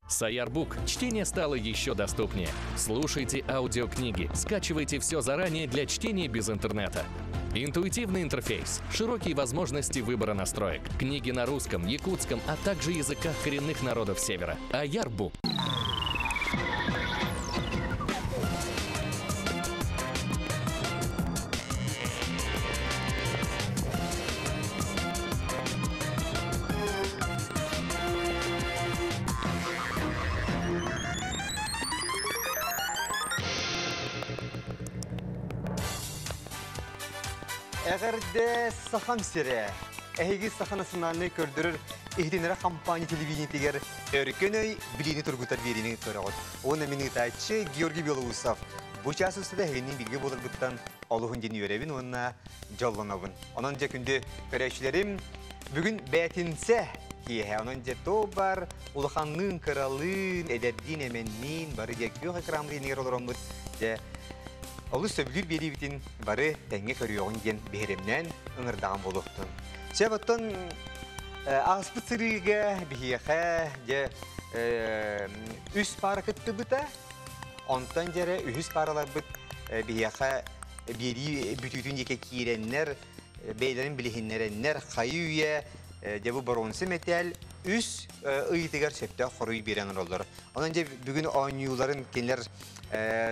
Саярбук чтение стало еще доступнее. Слушайте аудиокниги, скачивайте все заранее для чтения без интернета. Интуитивный интерфейс, широкие возможности выбора настроек, книги на русском, якутском, а также языках коренных народов Севера. Аярбук. Эҕэрдэ Сахам сирэ! Эһиги Саха национальнай көрдөрөр иһитиннэрэр хампаанньа телевидениетигэр Өркөн өй билиини тургутар биэриини көрөҕүт. Уонна мин ыытааччы Георгий Белоусов. Бу чаас устата эһигинниин бииргэ буоларбыттан олуһун диэн үөрэбин уонна дьоллонобун. Онон дьэ күндү көрөөччүлэрим, бүгүн бээтинсэ киэһэ. Онон дьэ то бар улаханныын, кыралыын, эдэрдиин, эмэнниин бары дьэ күөх экран иннигэр олороммут дьэ олус сөбүлүүр биэриибитин бары тэҥҥэ көрүөҕүн диэн биһирэмнээн ыҥырдаҕым буолуохтун. Сөп оттон ааспыт сырыыга биһиэхэ дьэ үс паара кыттыбыта. Онтон дьэрэ үһүс паараларбыт биһиэхэ биэрии бүтүүтүн диэки киирэннэр, бэйэлэрин билиһиннэрэннэр, хайы-үйэ дьэ бу боруонса мэтээл үс ыйытыгар сөптөөх хоруй биэрэн олороллор. Онон дьэ бүгүн оонньууларын кинилэр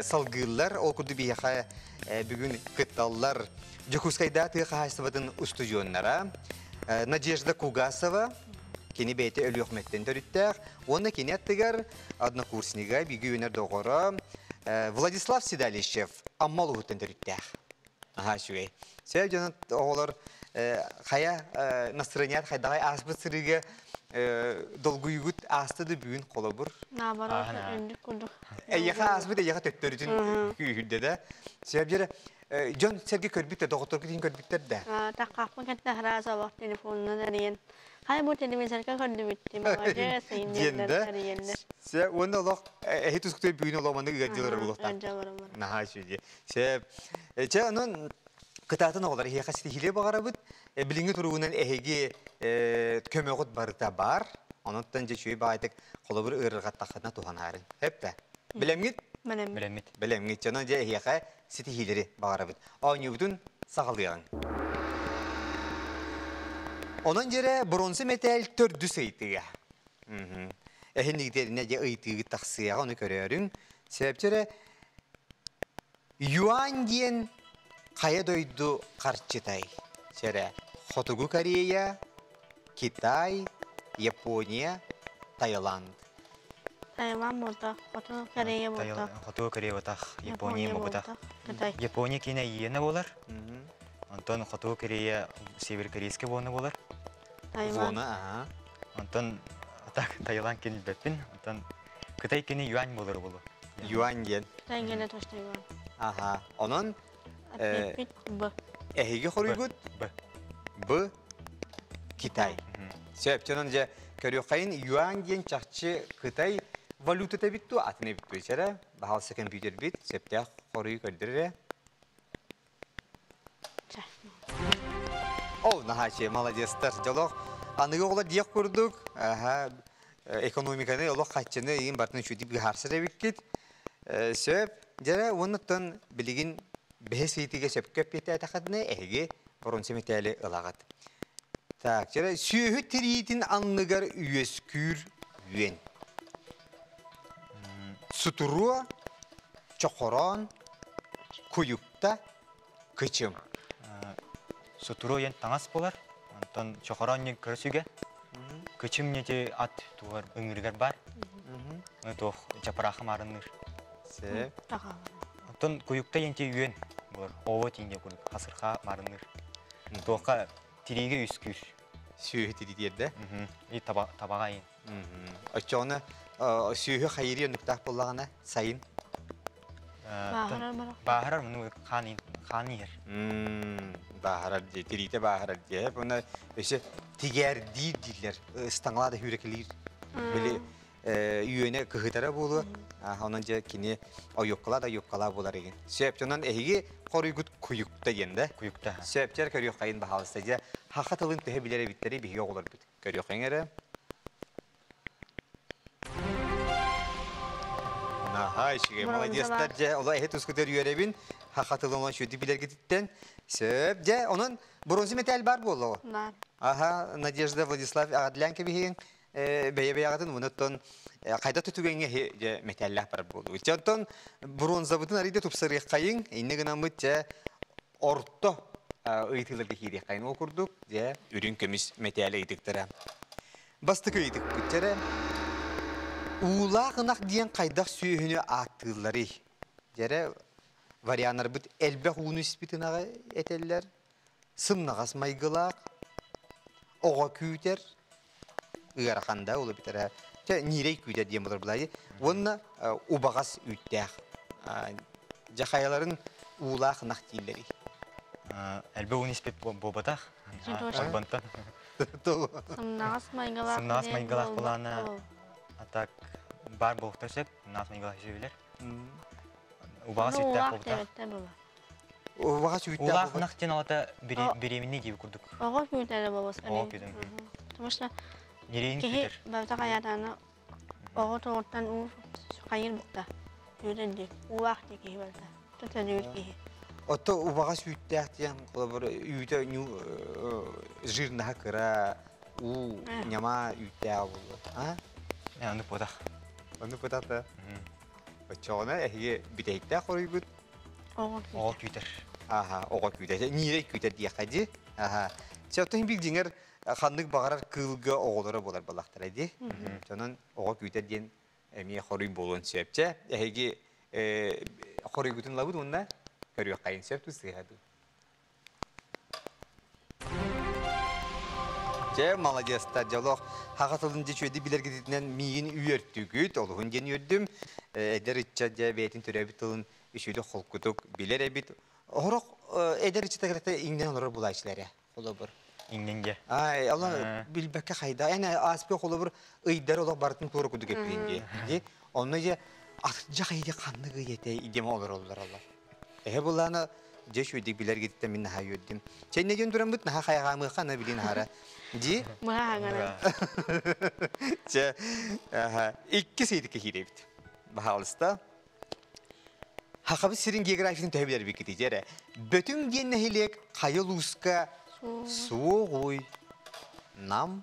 салгыыллар, ол курдук биһиэхэ бүгүн кытталлар Дьокуускайдаа тыа хаһаайыстыбатын устудьуоннара Надежда Кугасова, кини бэйэтэ Өлүөхүмэттэн төрүттээх, уонна кини аттыгар однокурснига, бигэ үүнэр доҕоро Владислав Седалищев Амма улууһуттан төрүттээх. Аһаа үчүгэй. Сөп дьоно оҕолор хайа настроеният хайдаҕай ааспыт сырыыга долгуйугут ааста да бүгүн холобур. Наоборот, үндүк курдук. Эйиэхэ ааспыт, эйиэхэ төттөрүтүн күүһүрдэ да. Сөп дьэрэ дьон сэргэ көрбүт да, доҕотторгут иһин көрбүттэр да. Таккааппын кытта араас олох телефонунан эрийэн Хай бу телевизорга көрдүбүт молодец Диэн да. Сэ уонна олох эһи тускутой бүгүн оломаны ыаддьылар булуохтаах. Наһаа үчүгэй. Сөп. Чэ онон кытаатын оҕолор эһиэхэ ситиһиилэри баҕарабыт. Билиҥҥи туругунан эһиги көмөҕүт барыта баар. Онон дьэ үчүгэй баҕайытык холобур ыарырҕаттаххытына туһанаарын. Эптэ. Билэмҥит? Билэммит. Билэмҥит. Дьонон дьэ эһиэхэ ситиһиилэри баҕарабыт. Оонньуубутун саҕалыаҕыҥ. Онон дьэрэ бронза мэтээл төрдүс ыйытыга. Эһиннигитеринэ дьэ ыйытыыгыт тахсыаҕа, ону көрөөрүҥ. Себепчэрэ юань диэн хайа дойду харчытай? Сэрэ Хотугу Корея, Китай, Япония, Таиланд. Таиланд буолтах, Хоту Корея буолтах. Хоту Корея буолтах, Япония буолтах. Кытай. Япония киинэ иена буолар. Онтон Хоту Корея северокорейская буона буолар. Таиланд. Вона, ага. Онтон так Таиланд кини билбэппин. Онтон Кытай кини юань буолар буолуо. Юань диэн. Кытай кини точно юань. Аха. Онон Ответпит Б. Эһиги хоруйгут? Б. Б. Китай. Сөп, онон дьэ көрүөххэйин юань диэн чахчы Кытай валютата эбит дуо, атын эбит дуо ичэрэ? Баһаалыста компьютербит сөптөөх хоруйу көрдөр эрэ. Ол наһаачы молодецтар. Дьолох аныгы оҕолор диэх курдук, аха, экономиканы олох хаччыны иин бартын үчүгдүк быһаарсар эбиккит. Сөп. Дьэрэ уоннуттан билигин бэһис ыйытыыга сөпкө эппиэттээтэххитинэ эһиги боруонса мэтээли ылаҕыт. Так, дьэрэ сүөһү тириитин анныгар үөскүүр үөн. Сутуруо, чохороон, куйукта, кычым. Сутуруо диэн таҥас буолар. Онтон чохороон диэн кыра сүгэ. Кычым диэти ат тугар ыҥыырыгар баар. Туох чапараахы маарынныыр. Сөп. Оттон куйукта диэн үөн буолар. Ово тиинде курдук хасырхаа маарынныыр. Туохха тириигэ үскүүр. Сүөһү тириитиэрдэ. И табаҕа иин. Оччоҕуна сүөһү хайырыы оннуктаах буоллаҕына сайын Бааһырар барах. Бааһырар муну хаан хаан иһэр. Бааһырар дии, тириитэ бааһырар дии. Уонна өссө тигээрдиир дииллэр. Ыстаҥалаа да хүүрэкэлиир. Били үөнэ кыһытара буолуо. Онон дьэ кини ойуоккалаа да ойуоккалаа буолар игин. Сөп, онон эһиги хоруйгут куйукта диэн да? Куйукта. Сөптөр көрүөххэйин баһаалыста. Дьэ, хаха тылын төһө билэр эбиттэри биһиги оҕолорбут. Көрүөххэйин эрэ. Аха, үчүгэй, молодецтар дьэ, оло эһи тускутер үөрэбин, хахатылын шүдү билергититтен. Сөп, дьэ, онон бронза металл бар буоллаҕа. Бар. Аха, Надежда Владислав аҕадлян кэбиһиин бэйэ бэйэҕитин онуттан хайда түтүгэҥҥэ дьэ металлаах бар буолугут. Дьэ, онтон бронзабытын арыйда тупсарыаххайыҥ, инне гынаммыт дьэ орто ыйытыыларга киириэххэйин ол курдук дьэ үрүҥ көмүс мэтээл ыйытыктара. Бастакы ыйытыкпыт дьэрэ уулаах ынах диэн хайдах сүөһүнү ааттыылларый? Дьэрэ варианнарбыт элбэх ууну испит ынаҕы этэллэр, сымнаҕас майгылаах, оҕо күүтэр, ыарахан да ол эбитэрэ чэ ньиирэй күүтэр диэн болар былайы уонна убаҕас үүттээх дьэ хайаларын уулаах ынах дииллэрий? Элбэх ууну испит буолбатах. Орбонтон. Сымнаҕас майгылаах. Сымнаҕас майгылаах былаана а так бар буолуохтар сөп. Сымнаҕас майгылаах сөбүлэр. Убаҕас үүттээх буолбатах. Убаҕас үүттээх. Уулаах ынах диэн алата беременный диэби курдук. Оҕо күүтэрэ болос. Оҕо күүтэр. Потому что Нерейин киһи күүтэр. барыта хайаатаана оҕо тоҕуттан уу хайыр бутта. Үүтэр дии. Уулаах дии киһи барыта. Төтөлүүр киһи. Отто убаҕас үүттээх диэн холобур үүтэ жирнаһа кыра уу ньама үүттээх буолуо. А? Ону путах. Ону путах да. Оччоҕуна эһиги бүтэһиктээх хоруйгут Оҕо күүтэр. Аха, оҕо күүтэр. Ньиирэй күүтэр диэххэ дии. Аха. Чэ, оттон биир дьиҥэр ханнык баҕарар кыылга оҕолоро буолар балахтара дии. Онон оҕо күүтэр диэн эмиэ хоруй буолуон сөп. Чэ, эһиги хоруйгутун ылабыт уонна көрүөххэйин сөп дуу сыыһа дуу. Дьэ, маладьыастар, дьолох хаха тылын дьэ үчүгэйдик билэргитинэн миигин үөртүгүт, олуһун диэн үөрдүм. Эдэр ыччат дьэ бэйэтин төрөөбүт тылын үчүгэйдик холкутук билэр эбит. Орох эдэр ыччата кытта иҥнэн олорор булааччылар ээ, холобур. Иҥнэн дьэ. Ай, алла билбэккэ хайда. Эн ааспы холобур ыйдар олох барытын туора курдук эппитин дии. Дии. Онно дьэ атырдьах ыйда ханнык ый этэ идем олороллор олор. Эһэ булаана дьэ үчүгэйдик билэргититтэн мин наһаа үөрдүм. Чэ иннэ диэн тураммыт наһаа хайҕаамыахха ана билин аһара. Дии. Мыһаҕа Чэ, иккис ыйытыкка киирэбит. Баһаалыста. Хахабыт сирин географиятын төһө билэрбиккитий дьэ эрэ. Бөтүҥ диэн нэһилиэк хайа улууска Суоҕуй, Нам,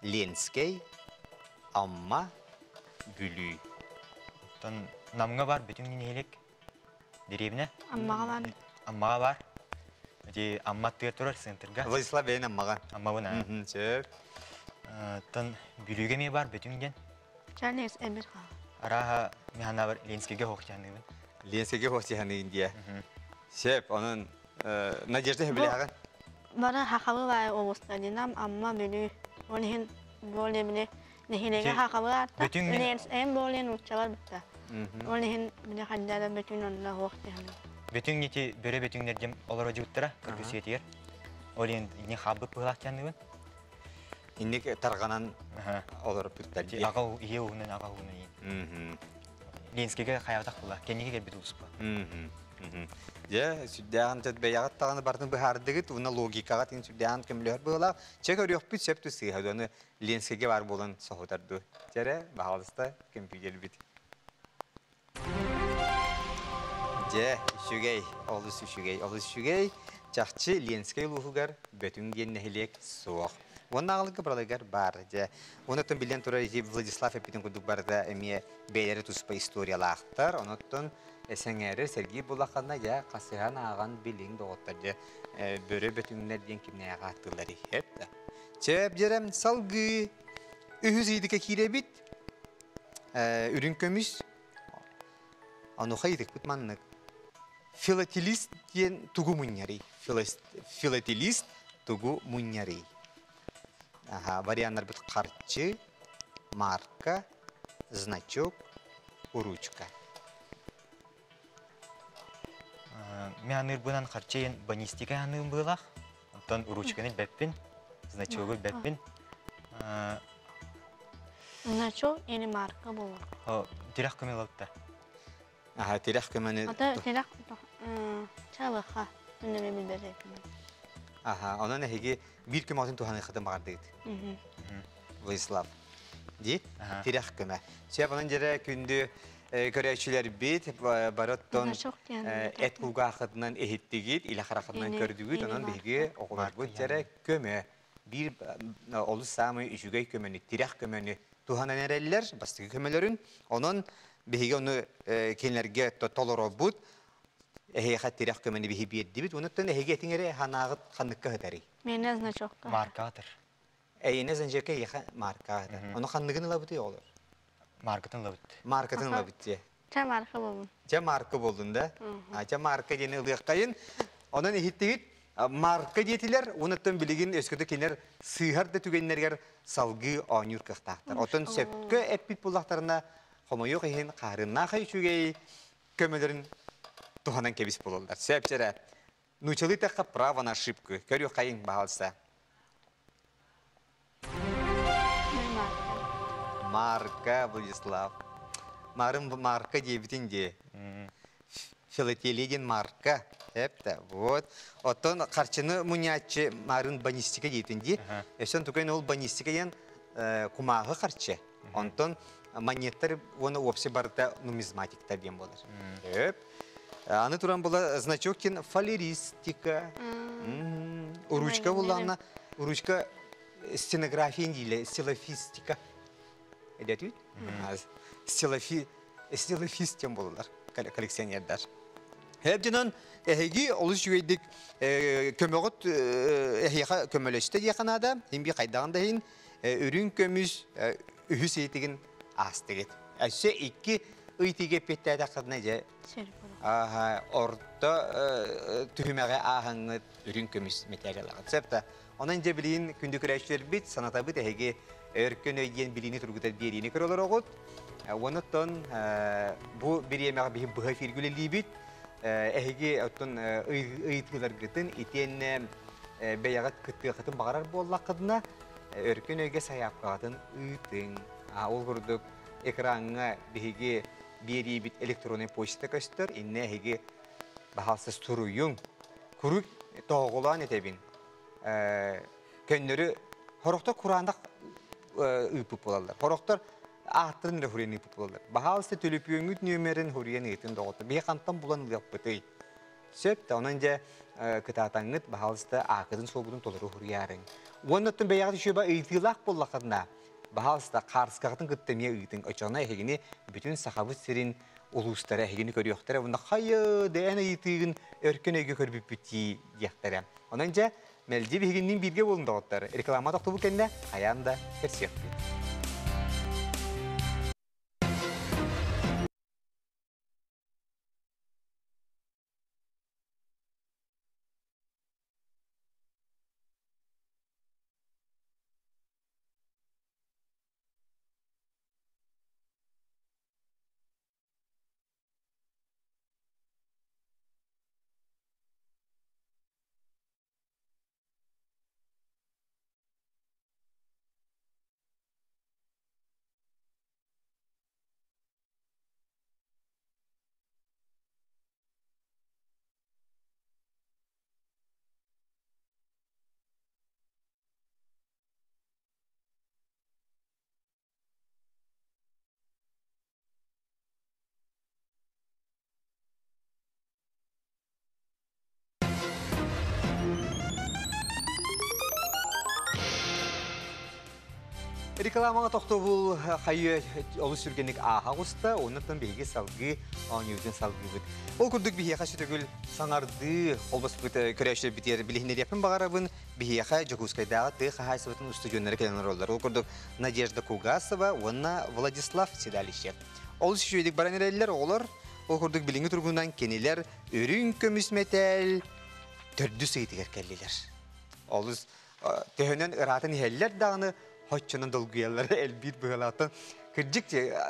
Ленскэй, Амма, Бүлүү. Оттон Намҥа бар Бөтүҥ нэһилиэк Дэриэбинэ? Аммаҕа бар. Аммаҕа бар. Ити Амма аттыгар турар центрга. Владислав бэйэн Аммаҕа. Аммабын аа. Сөп. Оттон Бүлүүгэ эмиэ бар Бөтүҥ диэн. Чанес эмир хаал. Арааһа механабар Ленскийгэ хоохтиһаныыбын. Ленскийгэ хоохтиһаныын диэ. Сөп, онон Надежда сөбүлэһэҕин? Бары хахалы баай областарынан Амма, Бүлүү. Ол иһин более били нэһилиэгэ хахалы аатта. Эн более нууччалар бытта. Ол иһин били ханнара бүтүн онно хуох тиһэн. Бүтүн ити бөрө бөтүҥнэрдим олоро дьуттара Кыргысиятыгар. Ол иһин ини хаабыт быһылаах тиһаныыбын. Инник тарҕанан олорбуттар дии. Аҕа ийэ уһунан аҕа уһунан иин. Ленскийгэ хайаатах була. Кэнники кэлбит улуспа. Дьэ, сүрдээҕин бэйэҕит даҕаны барытын быһаардыгыт, уонна логикаҕа тин сүрдээҕин көмөлөһөр быһыылаах. Чэ, көрүөхпүт сөп ту сыыһа дуу, Ленскийгэ баар буолан соһутар дуу. Чэрэ, баһаалыста, компьютербит. Дьэ, үчүгэй, олус үчүгэй, олус үчүгэй. Чахчы Ленскэй улууһугар Бөтүҥ диэн нэһилиэк суох. Уонна аҕалыгы баралыгар баар. Дьэ, онуттан биллэн турар ити Владислав эппитин курдук барыта эмиэ бэйэлэрэ туспа историялаахтар. Онуттан сэҥээрэр, сэргиир булаххана дьэ хасыһан ааҕан билиҥ доҕоттор дьэ бөрө бөтүҥнэр диэн кимнээҕи ааттыыллар иһэт да. Чэ, дьэрэм салгыы үһүс ыйдыка киирэбит. Үрүҥ көмүс. Онуоха ыйытыкпыт маннык. Филателист диэн тугу мунньарый? Филателист тугу мунньарый? Аха, варианнарбыт харчы, марка, значок, ручка. Мен аныырбынан харчы банистика аныым быылах. Оттон ручканы бэппин, значогу бэппин. Значок или марка буолар. Тирэх көмө ылалта. Аха, тирэх көмөнү... Ата тирэх чалыха үннеме билбэт Аха, онон эһиги биир көмөтүн туһаныаххытын баҕардыгыт. Владислав. Ди, тирэх көмө. Сөп, онон дьэрэ күндү. Көрөөччүлэрбит барыттан эт кулгаахытынан иһиттигит, илэ харахытынан көрдүгүт, онон биһиги оҕолорбут дьэрэ көмө, биир олус саамай үчүгэй көмөнү, тирэх көмөнү туһанан эрэллэр, бастакы көмөлөрүн. Онон биһиги ону кинилэргэ толоробут, эһиэхэ тирэх көмөнү биһи биэрдибит. Онуттан эһиги этиҥ эрэ ханаағыт ханныкка ыһытарый? Миэнэ значокка. Маркатор. Эйиэнэ значокка эйиэхэ марка ыһытар. Ону ханныгын ылабытый оҕолор? Маркатын ылабыт. Маркатын ылабыт дии. Чэ марка болун. Чэ марка болдун да? Чэ марка диэни ылыаххайын. Онон иһиттигит марка диэтилэр, онуттан билигин өскөтө кинилэр сыыһар да түгэннэригэр салгыы оонньуур кыахтаахтар. Оттон сөпкө эппит буллахтарына хомойуох иһин хаарыннаах үчүгэй көмөлөрүн туһанан кэбис буолаллар. Сөп чэрэ. Нуучалыы тэххэ право на ошибку. Көрүөххэйиҥ, баһаалыста. Марка Владислав. Марын марка диэбитин дии. Филателия диэн марка. Эпте, вот. Оттон харчыны мунньааччы марын банистика диэтин дии. Өсөн тукен ол банистика диэн кумааҕы харчы. Онтон монеттар уонна общий барыта нумизматиктар диэн буолар. Өп. Аны туран була значок диэн фалеристика. Ручка буллаҕына, ручка стенография диилэ, стилофистика. Эдэтүт? Стилофи, стилофист диэн буолалар коллекционердар. Хэп дьонон эһиги олус үчүгэйдик көмөҕүт эһиэхэ көмөлөстө диэхэ наада. Хин би хайдаҕын да иһин үрүҥ көмүс үһүс ыйытыгын аастыгыт. Өссө икки ыйтыыга эппиэттээтэххитинэ дьэ орто түһүмэҕи ааһаҥҥыт үрүҥ көмүс мэтээл ылаҕыт. Сөп да? Онон дьэ билигин күндү көрөөччүлэрбит санатабыт эһиги өркөн өй диэн билиини тургутар биэриини көрө олороҕут. Онуттан бу бириэмэҕэ биһи быһа эфиргэ үлэлиибит. Эһиги оттон ыйытыыларгытын итиэннэ бэйэҕит кыттыаххытын баҕарар буоллаххытына өркөн өйгө сайаапкаҕытын ыытыҥ. Ол курдук экраҥҥа биһиги биэриибит электроннай почта көстөр. Иннэ эһиги баһаалса суруйуҥ. Куруук тоҕоҕолоон этэбин. Көннөрү хорохтор кураанах ыыппыт буолаллар. Хорохтор ааттарын эрэ хуруйан ыыппыт буолаллар. Баһаалыста төлөпүөҥҥүт нүөмэрин хуруйан ыытын доҕоттор. Биһи хантан булан ылыахпытый? Сөп да, онон дьэ кытаатаҥҥыт, баһаалыста аакытын суолбутун толору хуруйаарыҥ. Уонна оттон бэйэҕит үчүгэйбэ ыйытыылаах буоллаххытына, баһаалыста хаарыскаҕытын кытта эмиэ ыытыҥ. Оччоҕуна эһигини бүтүн Сахабыт сирин улуустара эһигини көрүөхтэрэ уонна хайы да эн ыйытыыгын өркөн өйгө көрбүппүт дии диэхтэрэ. Онон дьэ, мэлдьи биһигинниин бииргэ буолун доҕоттор. Реклама тохтобул кэннэ хайаан да көрсүөхпүт. Рекламаҕа тохтобул хайы олус сүргэнник ааһа оҕуста, оннуттан биһиги салгыы оонньуубутун салгыыбыт. Ол курдук биһиэхэ сүтүгүл саҥардыы холбоспут көрөөччүлэрбитигэр билиһиннэриэхпин баҕарабын. Биһиэхэ Дьокуускайдааҕы тыа хаһаайыстыбатын устудьуоннара кэлэн олороллор. Ол курдук Надежда Кугасова уонна Владислав Седалищев. Олус үчүгэйдик баран эрэллэр оҕолор. Ол курдук билиҥҥи туругунан кинилэр үрүҥ көмүс мэтээл төрдүс ыйытыгар кэллилэр. Олус төһөнөн ыраатан иһэллэр даҕаны хоччонон долгуйаллара элбиир быһыылаахтан кырдьык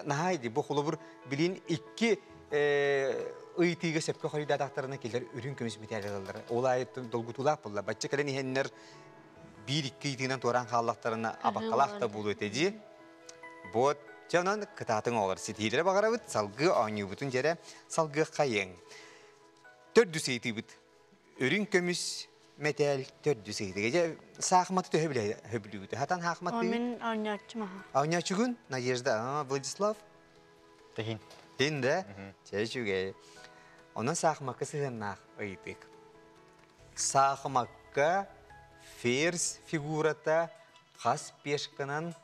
наһаа ди бу холобур билин икки ыйытыыга сөпкө хоруйдаатахтарына кинилэр үрүҥ көмүс мэтээл ылаллар. Ол аайы долгутуулаах буолла. Бачча кэлэн иһэннэр биир-икки ыйытыынан туораан хааллахтарына абаккалаах да буолуо этэ дии. Вот, дьэ онон кытаатыҥ оҕолор ситиһиилэри баҕарабыт, салгыы оонньуубутун дьэрэ салгыаххайыҥ. Төрдүс ыйытыыбыт. Үрүҥ көмүс мэтээл төрдүс ыйытыга. Дьэ, саахыматы төһө билэ хөбүлүүгүт? Хатан хаахыматы? Мин оонньооччум аха. Оонньооччугун? Надежда, Владислав? Тэһин. Хин да, чэ үчүгэй. Онон саахымакка сыһыаннаах ыйытык. Саахымакка ферзь фигурата хас пешканан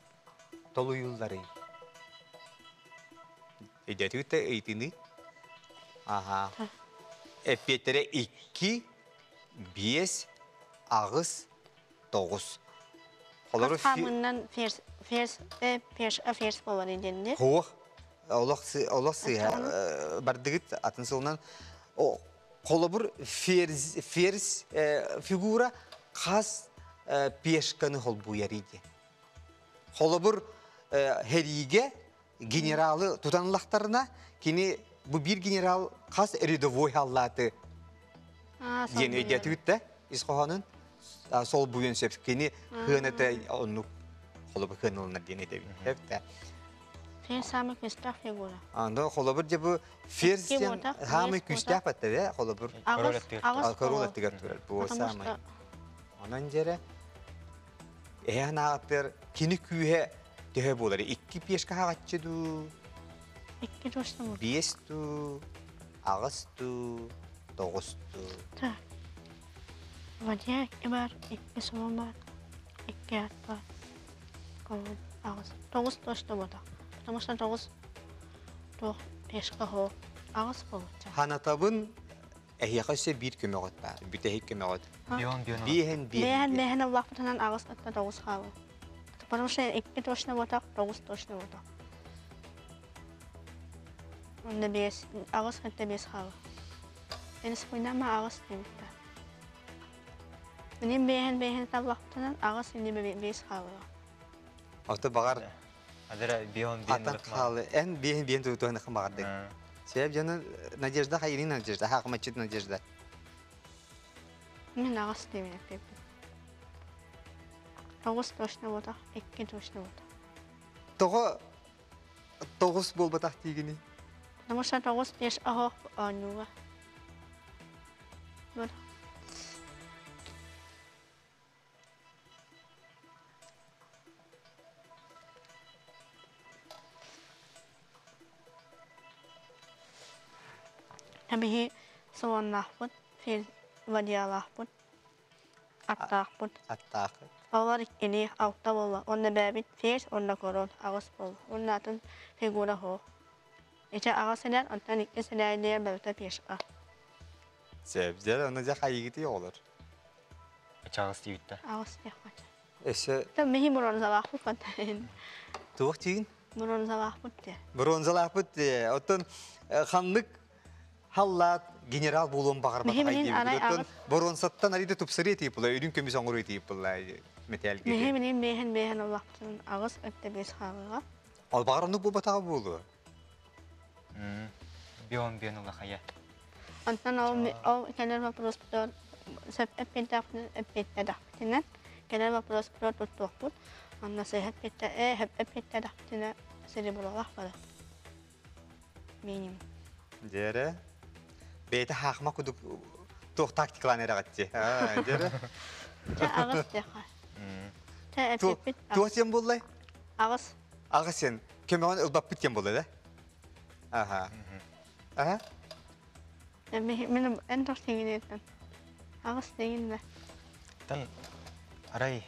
толуйулларый? Өйдөөтүгүт да ыйытыыны? Аха. Эппиэттэрэ 2, 5, 8, 9. Холору Хас хаамыынан ферзь ферзь э ферзь а ферзь буолар диэнни. Хуох олох олох сыыһа бардыгыт атын сылынан холобур ферзь ферзь фигура хас пешканы холбуйар диэн. Холобур хэриигэ генералы тутанлахтарына кини бу биир генерал хас рядовой халлааты диэн өйдөөтүгүт да ис хоһоонун солбуйун сөп кини хыаната оннук холобур хыаналанар диэн этэбин эбит Ферзь самый күстээх фигура. Анда холобур же бу ферзь диэн самый күстээх баттабе холобур король аттыгар турар бу самый онон жере Эһээн ааттыар кини күүһэ төһө буолар? Икки пешка хаҕаччы дуу? Икки точно буолар. Биэс дуу, аҕыс дуу, тоҕус дуу? Так. Вадя икки бар, икки сума бар, икки ат бар. Король аҕыс. Тоҕус точно буолар. Потому что тоҕус туох пешка хоох. Аҕыс буолучча. Ханатабын Эһиэхэ өссө биир көмөҕүт баар, бүтэһик көмөҕүт. Бион бион. Биэһэн биэһэн. Биэһэн улааппытынан аҕыс атта тоҕус хаалар. Потому что икки точно буотах, тоҕус точно буотах. Онно биэс, аҕыс хатта биэс хаалар. Энспуйнама аҕыс диэбиттэр. Миним биэһэн биэһэн таллахпытынан аҕыс ини биэс хаалар. Ото баҕар Адара бион биэн Atan хаалы эн биэһин биэн тутуһан баҕардык. Себеп дьону Надежда хайыны Надежда хаакымаччыт Надежда. Мин аҕыс диэбин эппиппин. Тоҕус точно буотах, икки точно буотах. Тоҕо тоҕус буолбатах диигини? Потому что тоҕус пеш оһох оонньууга. Вот. Биһи суоннаахпыт, вадьялаахпыт, аттаахпыт. Аттаахпыт. Олор иккини алта буолла. Онно бэйэбит ферзь, онно король аҕыс буолла. Уонна атын фигура суох. Ити аҕыс сэлээр, онтон икки сэлээрдиэр барыта пешка. Сөп, дьэ, ону дьэ хайыгытый оҕолор? Чаҕыс диэбиттэр. Аҕыс диэххэ. Өссө Миһи бронзалаахпыт баттайын. Туох диигин? Бронзалаахпыт диэ. Бронзалаахпыт диэ. Оттон ханнык халлаат генерал буолуон баҕарбатаҕай диэбит. Оттон боруонсаттан арыйда тупсарыы этии була, үрүҥ көмүс оҥоруу этии була мэтээлге. Миһи минин бэһин бэһин оллахтын аҕыс өттө бес хаалыга. Ол баҕар оннук буолбатаҕа буолуо. Бион бион улахайа. Онтон ол ол кэлэр вопроспутугар сөп эппиэттээх эппиэттээтэхпитинэ кэлэр вопроспутугар туттуохпут. Онно сыһа эппиэттэ ээ сөп эппиэттээтэхпитинэ серебролаах барар. Минимум. Дьэрэ. Бэйэтэ хаахма кудук туох тактикалаан эрэҕитти. Дьэрэ. Чэ аҕыс диэххэ. Чэ эппиппит. Туох диэн буоллай? Аҕыс. Аҕыс сен көмөҕүн ылбаппыт диэн буолла да? Аха. Аха. Мин эн тох тиҥинеттен. Аҕыс тиҥин да. Тан арай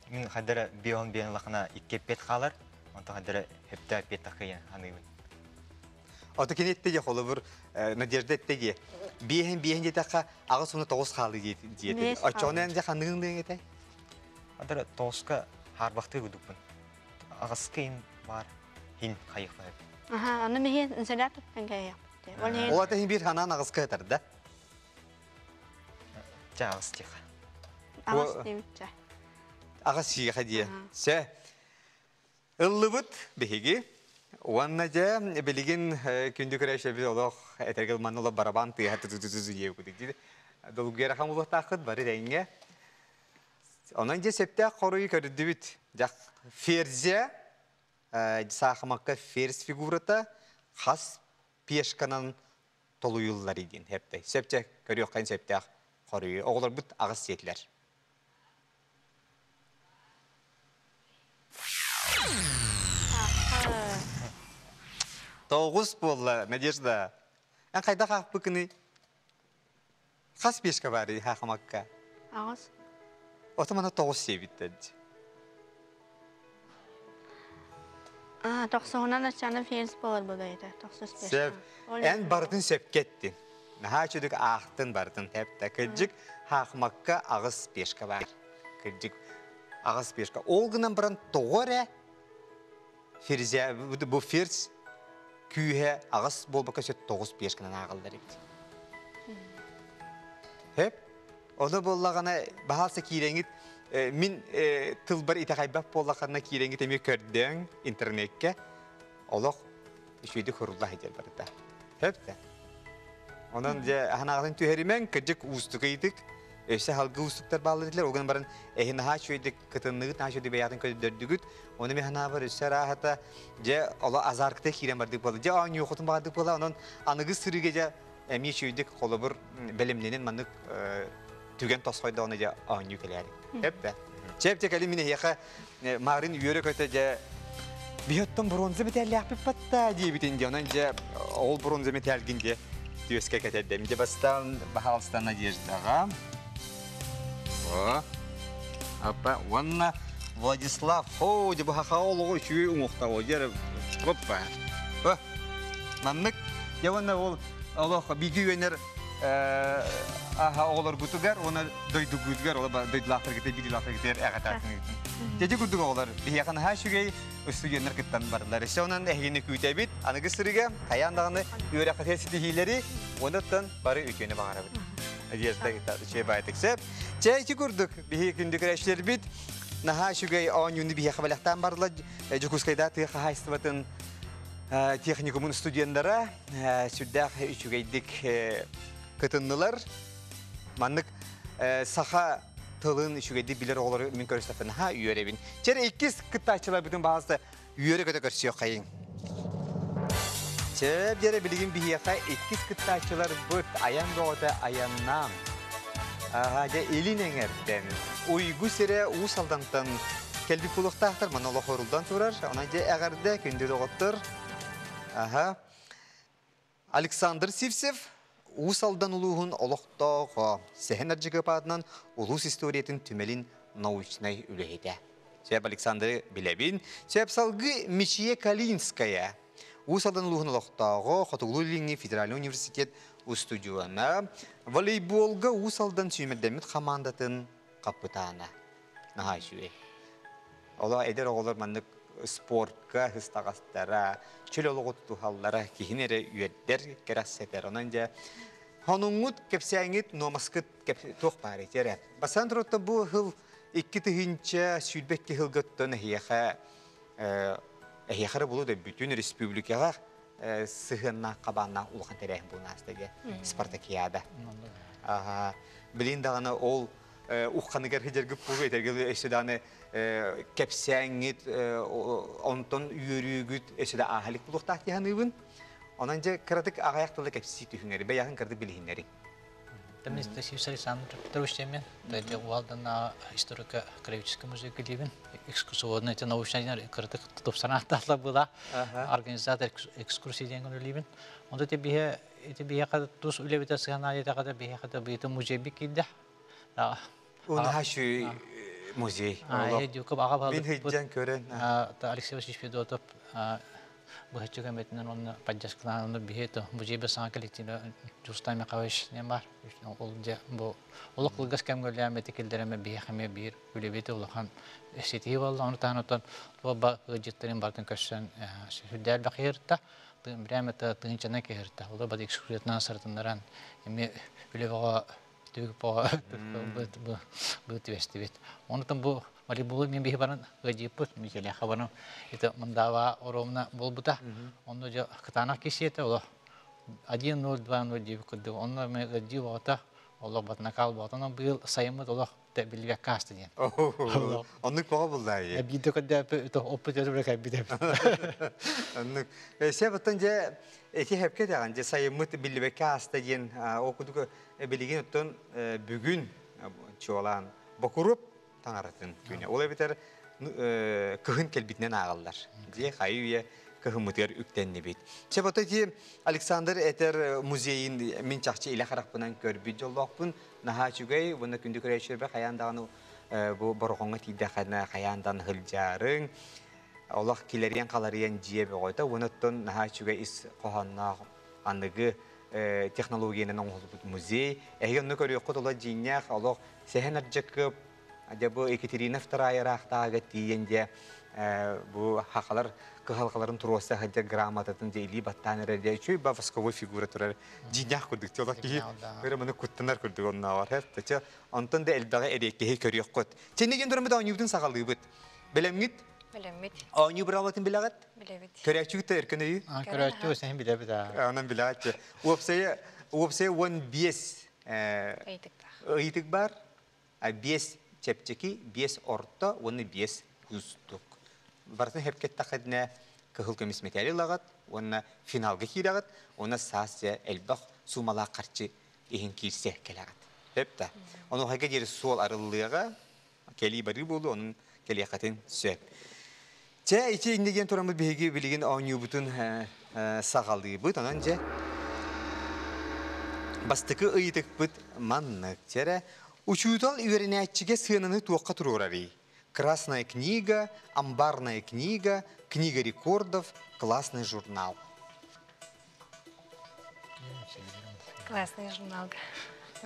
мин хадара бион биэн лахана икки эппет хаалар, онтон хадара хепте эппет тахыйан ханыыбын. Ото кини этте холобур Надежда этте дии. Биэһин биэһин диэтэххэ аҕыс уна тоҕус хаалы диэти. Оччоҕуна эн дьэ ханныгын диэн этэй? Адара тоҕуска хаарбахтыы кудукпун. Аҕыска ин баар хин хайыхпа Аха, аны миһи сэлээр туттан кээйэхпит. Ол ата хин биир ханаан аҕыска ытар да? Чэ аҕыс диэхэ. Аҕыс диэбитчэ. Аҕыс сиэхэ диэ. Сэ. Ыллыбыт биһиги. Уонна дьэ билигин күндү көрөөччүбүт олох этэргэ манна олох барабан тыаһа ту-ту-ту диэбит кудук Долгуйар ахан булуохтааххыт бары тэҥҥэ. Онон дьэ сөптөөх хоруйу көрдүбүт. Дьах ферзя саахымакка ферзь фигурата хас пешканан толуйуллар диэн хэптэй. Сөпчө көрүөххэ сөптөөх хоруйу. Оҕолорбут аҕыс сиэтилэр. Тоҕус буолла, Надежда. Эн хайдах аахпыккыный? Хас пешка баарый хаахымакка? Аҕыс. Ото мана тоҕус сиэбиттэр. А, тохсуһунан аччаана ферзь буолар буолайда. Тохсус пешка. Сөп. Эн барытын сөпкө эттин. Наһаа үчүгэй аахтын барытын тэптэ. Кырдьык, хаахымакка аҕыс пешка баар. Кырдьык, аҕыс пешка. Ол гынан баран тоҕо эрэ ферзя, бу ферзь күүһэ аҕыс буолбакка сөп тоҕус пешканан ааҕыллар эбит. Хөп. Ону буоллаҕына баһаалса киирэҥит мин тылбар итэҕэйбэт буоллаххына киирэҥит эмиэ көрдөөн интернеккэ олох үчүгэйдик хурулла сылдьар барыта. Хөп да. Онон дьэ ханаҕытын түһэримэҥ, кырдьык уустук ыйытык. Өссө халгы уустуктар бааллар этилэр, ол гынан баран эһи наһаа үчүгэйдик кытынныгыт, наһаа үчүгэйдик бэйэҕитин көрдөрдүгүт. Ону мин санаабар өссө арааһата дьэ оло азаркыта киирэн бардык буолла. Дьэ оонньуохутун баҕардык буолла. Онон аныгы сырыыга дьэ эмиэ үчүгэйдик холобур бэлэмнэнэн маннык түгэн тосхойдоҕуна дьэ оонньуу кэлээри. Эп да. Чэп дьэ кэлин мин эһиэхэ марын үөрэ-көтө дьэ биһоттон бронза мэтээллээхпит батта диэбитин дьэ онон дьэ ол бронза мэтээлгин дьэ түөскэ кэтэрдэм. Дьэ бастаан баһаалыста Надеждаҕа. О, апа уонна Владислав, хоо, дьэ бу хаха олоҕу үчүгэй уҥуохтаҕа дьэ оппа. Маннык дьэ уонна ол олох бииргэ үөнэр аха оҕолоргутугар уонна дойдугутугар ол дойдулаахтаргытыгар биирдиилаахтаргытыгар эҕэтаатыныгытын. Дьэ курдук оҕолор биһиэхэ наһаа үчүгэй устудьуоннар кыттан бардылар. Өссө онон эһигини күүтэбит. Аныгы сырыыга хайаан даҕаны үөрэххитигэр ситиһиилэри уонна бары үтүөнү баҕарабыт. Надежда үчүгэй баайтык сөп. Чэ ити курдук биһи күндү көрөөччүлэрбит наһаа үчүгэй оонньууну биһиэхэ бэлэхтээн бардылар. Дьокуускайда тыа хаһаайыстыбатын техникумун студеннара сүрдээх үчүгэйдик кытыннылар. Маннык саха тылын үчүгэйдик билэр оҕолору мин көрүстэхпинэ наһаа үөрэбин. Чэр иккис кыттааччыларбытын баҕаста үөрэ-көтө көрсүөххэйиҥ. Чэ, дьэрэ билигин биһиэхэ иккис кыттааччыларбыт айан бөҕөтө айаннаан. Аха, дьэ илин эҥэрдэн Уйгу сирэ Уус Алдантан кэлбит буолуохтаахтар манна олох орулдан турар. Онон дьэ эҕэрдэ күндү доҕоттор. Аха. Александр Сивцев Уус Алдан улууһун олохтооҕо, Сэһэн Ардьыкыапаатынан улуус историятын түмэлин научнай үлэһитэ. Сөп Александры билэбин. Сөп салгыы Мичие Калинская. Уус Алдан улууһун олохтооҕо, Хотугулуу-Илиҥҥи федеральнай университет устудьуона, волейболга Уус Алдан сүүмэрдэммит хамаандатын хапытаана. Наһаа үчүгэй. Олоо эдэр оҕолор маннык спортка ыстаҕастара, чөл олоҕу тутуһаллара киһини эрэ үөрдэр, кэрэхсэтэр. Онон дьэ хонуҥҥут, кэпсээҥҥит, нуомаскыт туох баар ити эрэ. Бастаан турутта бу сыл 2022 сылга оттон эһиэхэ эһиэхэ эрэ булу да бүтүн республикаҕа сыһыаннаах хабааннаах улахан тэрээһин буолан ааста диye спартакиада. Билин даҕаны ол ухханыгар сылдьаргыт буолуо этэргэ өссө даҕаны кэпсээҥҥит онтон үөрүүгүт өссө да ааһа илик буолуохтаах дии саныыбын. Онон дьэ кыратык аҕыйах тылы кэпсии түһүҥэри, бэйэҕин кыратык билиһиннэриҥ. Дмитрий Александр Петрович диэммин, Уалданнааҕы историко-краеведческий музейга диибин. Экскурсоводный это научный кыратык тупсанааттаахла была. Организатор экскурсии диэн үлэлиибин. Онто ити биһэ ити биһиэхэ тус үлэбитэ сыһыаннаан диэтэххэ да биһиэхэ да быйыты музейбит киирдэ. Унаһашы музей. Мин сылдьан көрөн. Алексей Васильевич Федотов быһаччы көмөтүнэн уонна поддержкалаан онно биһи музейбит саҥа коллектива Дьулустан Михайлович диэн баар. Ол дьэ бу олох кылгас кэмҥэ үлэлээн киллэрэмэ биһиэхэ эмиэ биир үлэбит улахан ситиһии буолла. Ону таһынан оттон туох ыалдьыттарын барытын көрсөн сүрдээх элбэх киһи Прямо это тыһыынчанан киһи Ол бары экскурсиятынан сырытыннаран эмиэ үлэ бөҕө түбүк бөҕө бу түбэстибит. Онтон бу волейболу мен биһи баран ыадьыппыт Микелеха баран это Мындаава оромна болбута. Онно же кытаанах кисиэтэ оло 1-0, 2-0 диэбит курдук. Онно мен ыадьыы боҕото олох батнакал боҕотонон быйыл сайыммыт олох биллибэккэ ааста диэн. Оннук тоҕо буллаа Биирдэ көрдөөппүт оппут өрө кэлбит эбит. Оннук. Себаттан дьэ эти хепке даҕан дьэ сайыммыт биллибэккэ ааста диэн ол курдук билигин оттон бүгүн чуолаан Бокуруоп таҥаратын күнэ. Ол эбэтэр кыһын кэлбитинэн ааҕаллар. Дьиэ хайы үйэ. кыһыммытыгар үктэннибит. Чэ бата ити Александр этэр музейын мин чахчы илэ харахпынан көрбүт дьоллоохпун. Наһаа үчүгэй уонна күндү көрөөччүлэрбэр хайаан даҕаны бу Бороҕоҥҥо тиийдэххинэ хайаан даҕаны сылдьаарыҥ. Олох килэриэн халарыйан дьиэ бөҕөтө уонна оттон наһаа үчүгэй ис хоһоонноох аныгы технологиянан оҥоһуллубут музей. Эһиги онно көрүөххүт олох дьиҥнээх олох Сэһэн Ардьакыап дьэ бу Екатерина Вторая ыраахтааҕыга тиийэн дьэ бу хахалар кыһалҕаларын туруорса сылдьар грамотатын дьэ илии баттаан эрэр дьэ үчүгэй ба восковой фигура турар дьиҥнээх курдук олох киһи көрө маны куттанар курдук оннооҕор хэп онтон да элбэҕи эриэккэһи көрүөххүт. Чэннигин тураммыт оонньуубутун саҕалыыбыт. Бэлэмҥит? Бэлэммит. Оонньуу быраабылатын билэҕит? Билэбит. Көрөөччүгүт да өркөн өйү? Көрөөччү сен билэбит аа. Онон билэҕит. Уопсайа уопсайа 15 Ыйытыктаах. Ыйытык бар. 5 чэпчэки, 5 орто уонна 5 кустук. Барытын хэпкэттэххитинэ кыһыл көмүс мэтээл ылаҕыт уонна финалга киирэҕит уонна саас дьэ элбэх суумалаах харчы иһин киирсэ кэлэҕит. Сөп да? Онуохайга диэри суол арыллыаҕа, кэлии барыы буолуо, онон кэлиэххитин сөп. Чэ, ити инньэ диэн тураммыт биһиги билигин оонньуубутун саҕалыыбыт. Онон дьэ, бастакы ыйытыкпыт маннык. Чэрэ, учуутал үөрэнээччигэ сыананы туохха туруорарый? Красная книга, амбарная книга, книга рекордов, классный журнал. Классный журналга.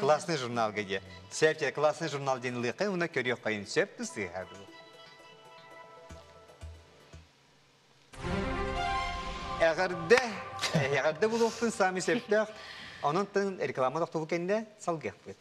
Классный журналга диye. Сөп классный журнал диэн ылыахха уна көрүөххайын сөп сыыһа бу. Эҕэрдэ, эҕэрдэ булуохтун саамай сөптөөх. Онон тын реклама тохтобул кэннэ салгыахпыт.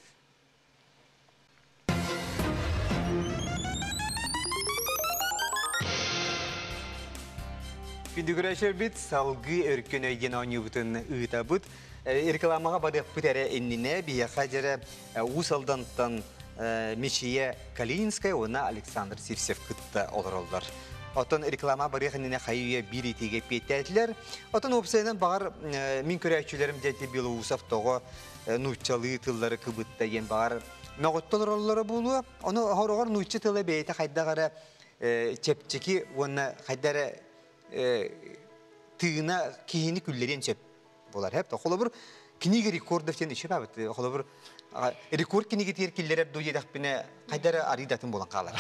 Күндүгүрээчэрбит салгыы өркөн өйден оонньуубутун ыытабыт. Рекламаҕа барыахпыт эрэ иннинэ биһиэхэ дьэрэ Уус Алдантан Мичийэ Калининская уонна Александр Сивцев кытта олороллор. Оттон реклама барыах иннинэ хайы-үйэ биир итиигэ эппиэттээтилэр. Оттон уопсайынан баҕар мин көрөөччүлэрим дьэ Белоусов тоҕо нууччалыы тыллары кыбытта диэн баҕар мөҕүттэ олороллоро буолуо. Ону хороҕор нуучча тыла бэйэтэ хайдах эрэ чэпчэки уонна хайдах эрэ тыына киһини күллэриэн сөп буолар. Холобур, книга рекордов диэн үчүгэй баабыт. Холобур, рекорд кинигитигэр киллэрэр дуу диэтэхпинэ хайда эрэ арыйдатын буолан хаалар.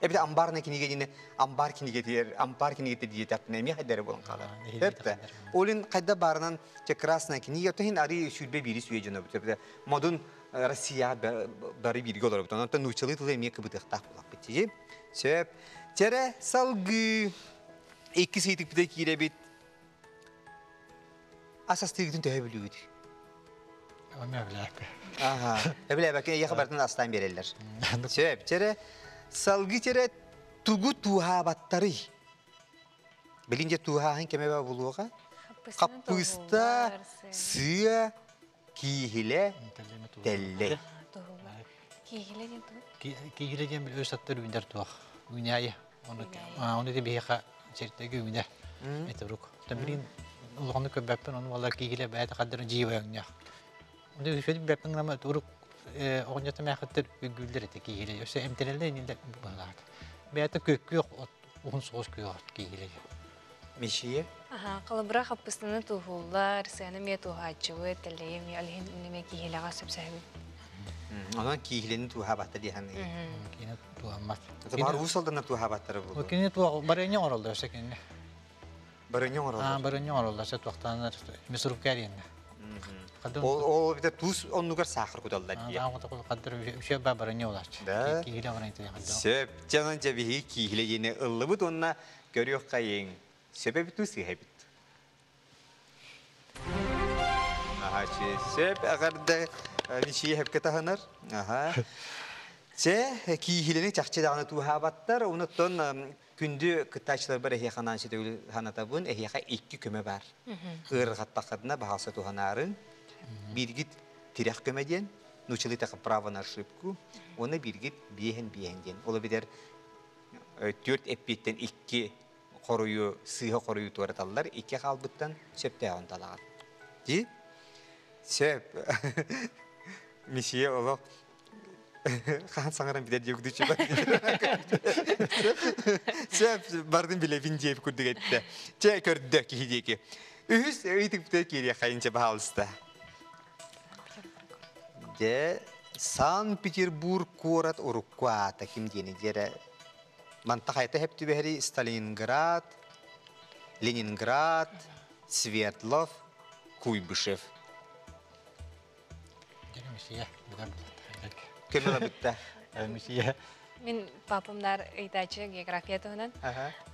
Эбэтэр амбарная кинигэ диэни амбар кинигэтигэр ампар кинигэтэ диэтэхпинэ эмиэ хайда эрэ буолан хаалар. Сөп Ол иһин хайда баарынан Чэ, красная книга тоһин ари сүүрбэ биирис үйэ дьоно бит. Модун Россия бары бииргэ олоробут. Онон нууччалыы тылы эмиэ кыбытыахтаах буоллахпыт дии. Сөп. Чэрэ салгыы иккис ыйытыкпыта киирэбит. Ас астыыгытын төһө бүлүүгүт? Оны билээппэ. Аха. Эбилээбэккэ эйиэхэ барытын астаан биэрэллэр. Сөп. Чэрэ салгыы чэрэ тугу тууһаабаттарый? Билин дьэ тууһааһын кэмэ булуоҕа. Хаппыыста, сыа, кииһилэ, тэллэй. Кииһилэ диэн тугу? Кииһилэ диэн өс аттар үүнэр туох. Үүнээйи. Оны те биһиэхэ сиртэги үүнэр. Это рук. Билин улаханнык көрбөппүн, ону балар кииһилэ бэйэтэ хаддарын дьиибэ өҥнөөх. Оны үсөдүн бэппин гынама турук оҕонньото мээхиттер үгүүллэр этэ кииһилэ. Өссө эмтэнэллэр иннилэр быһалаат. Бэйэтэ көккүөх уһун соҕус күөх кииһилэ. Мишие? Аха, холобура хаппыстаны туһуллар, сыана эмиэ туһааччыбыт, тэллэйи эмиэ ол иһин эмиэ кииһилэҕэ сөпсөһөбүн. Онон кииһилэни туһаабаттар дии саныыр. Кини туһаммат. Баар уус алданар туһаабаттара буолуо. Кини туох барыанньа оҥороллор өссө кинини. Барыанньа оҥороллор. Барыанньа оҥороллор өссө туохтааннар мясорубка диэннэ. Ол ол бите туус оннугар саахар куталлар дии. Хаддар үчүгэй ба барыанньа улааччы. Да. Кииһилэ оҥорон Сөп. Дьонон дьэ биһиги кииһилэ диэни ыллыбыт уонна көрүөххэйиҥ. Сөп эбит дуу сыыһа эбит? Аха, сөп эҕэрдэ Мичийэ сөпкө таһынар. Аха. Чэ, кииһилэни чахчы даҕаны тууһаабаттар. Онуттан күндү кыттааччыларбар эһиэхэ анаан сөтөгүл санатабын. Эһиэхэ икки көмө бар. Ыарырҕаттаххытына баһаалса туһанаарын. Бииргит тирэх көмө диэн, нуучалыы право на ошибку. Уонна бииргит биэһэн биэһэн диэн. Ол эбэтэр түөрт эппиэттэн икки хоруйу, сыыһа хоруйу туораталлар, икки хаалбыттан сөптөөҕүн талаҕын. Дии? Сөп. Мисия олох. Хаан саҥаран билэр диэк дучу бар. Сөп бардын билэбин диэп курдук этте. Чэ көрдө киһи диэки. Үһүс ыйтыктыы киириэххэйинчэ баһаалыста. Дьэ, Санкт-Петербург куорат урукку аата ким диэни диэрэ манта хайта хэп түбэһэри Сталинград, Ленинград, Свердлов, Куйбышев. Көмө бытта. Мин папам нар ыйтаачы география туһунан.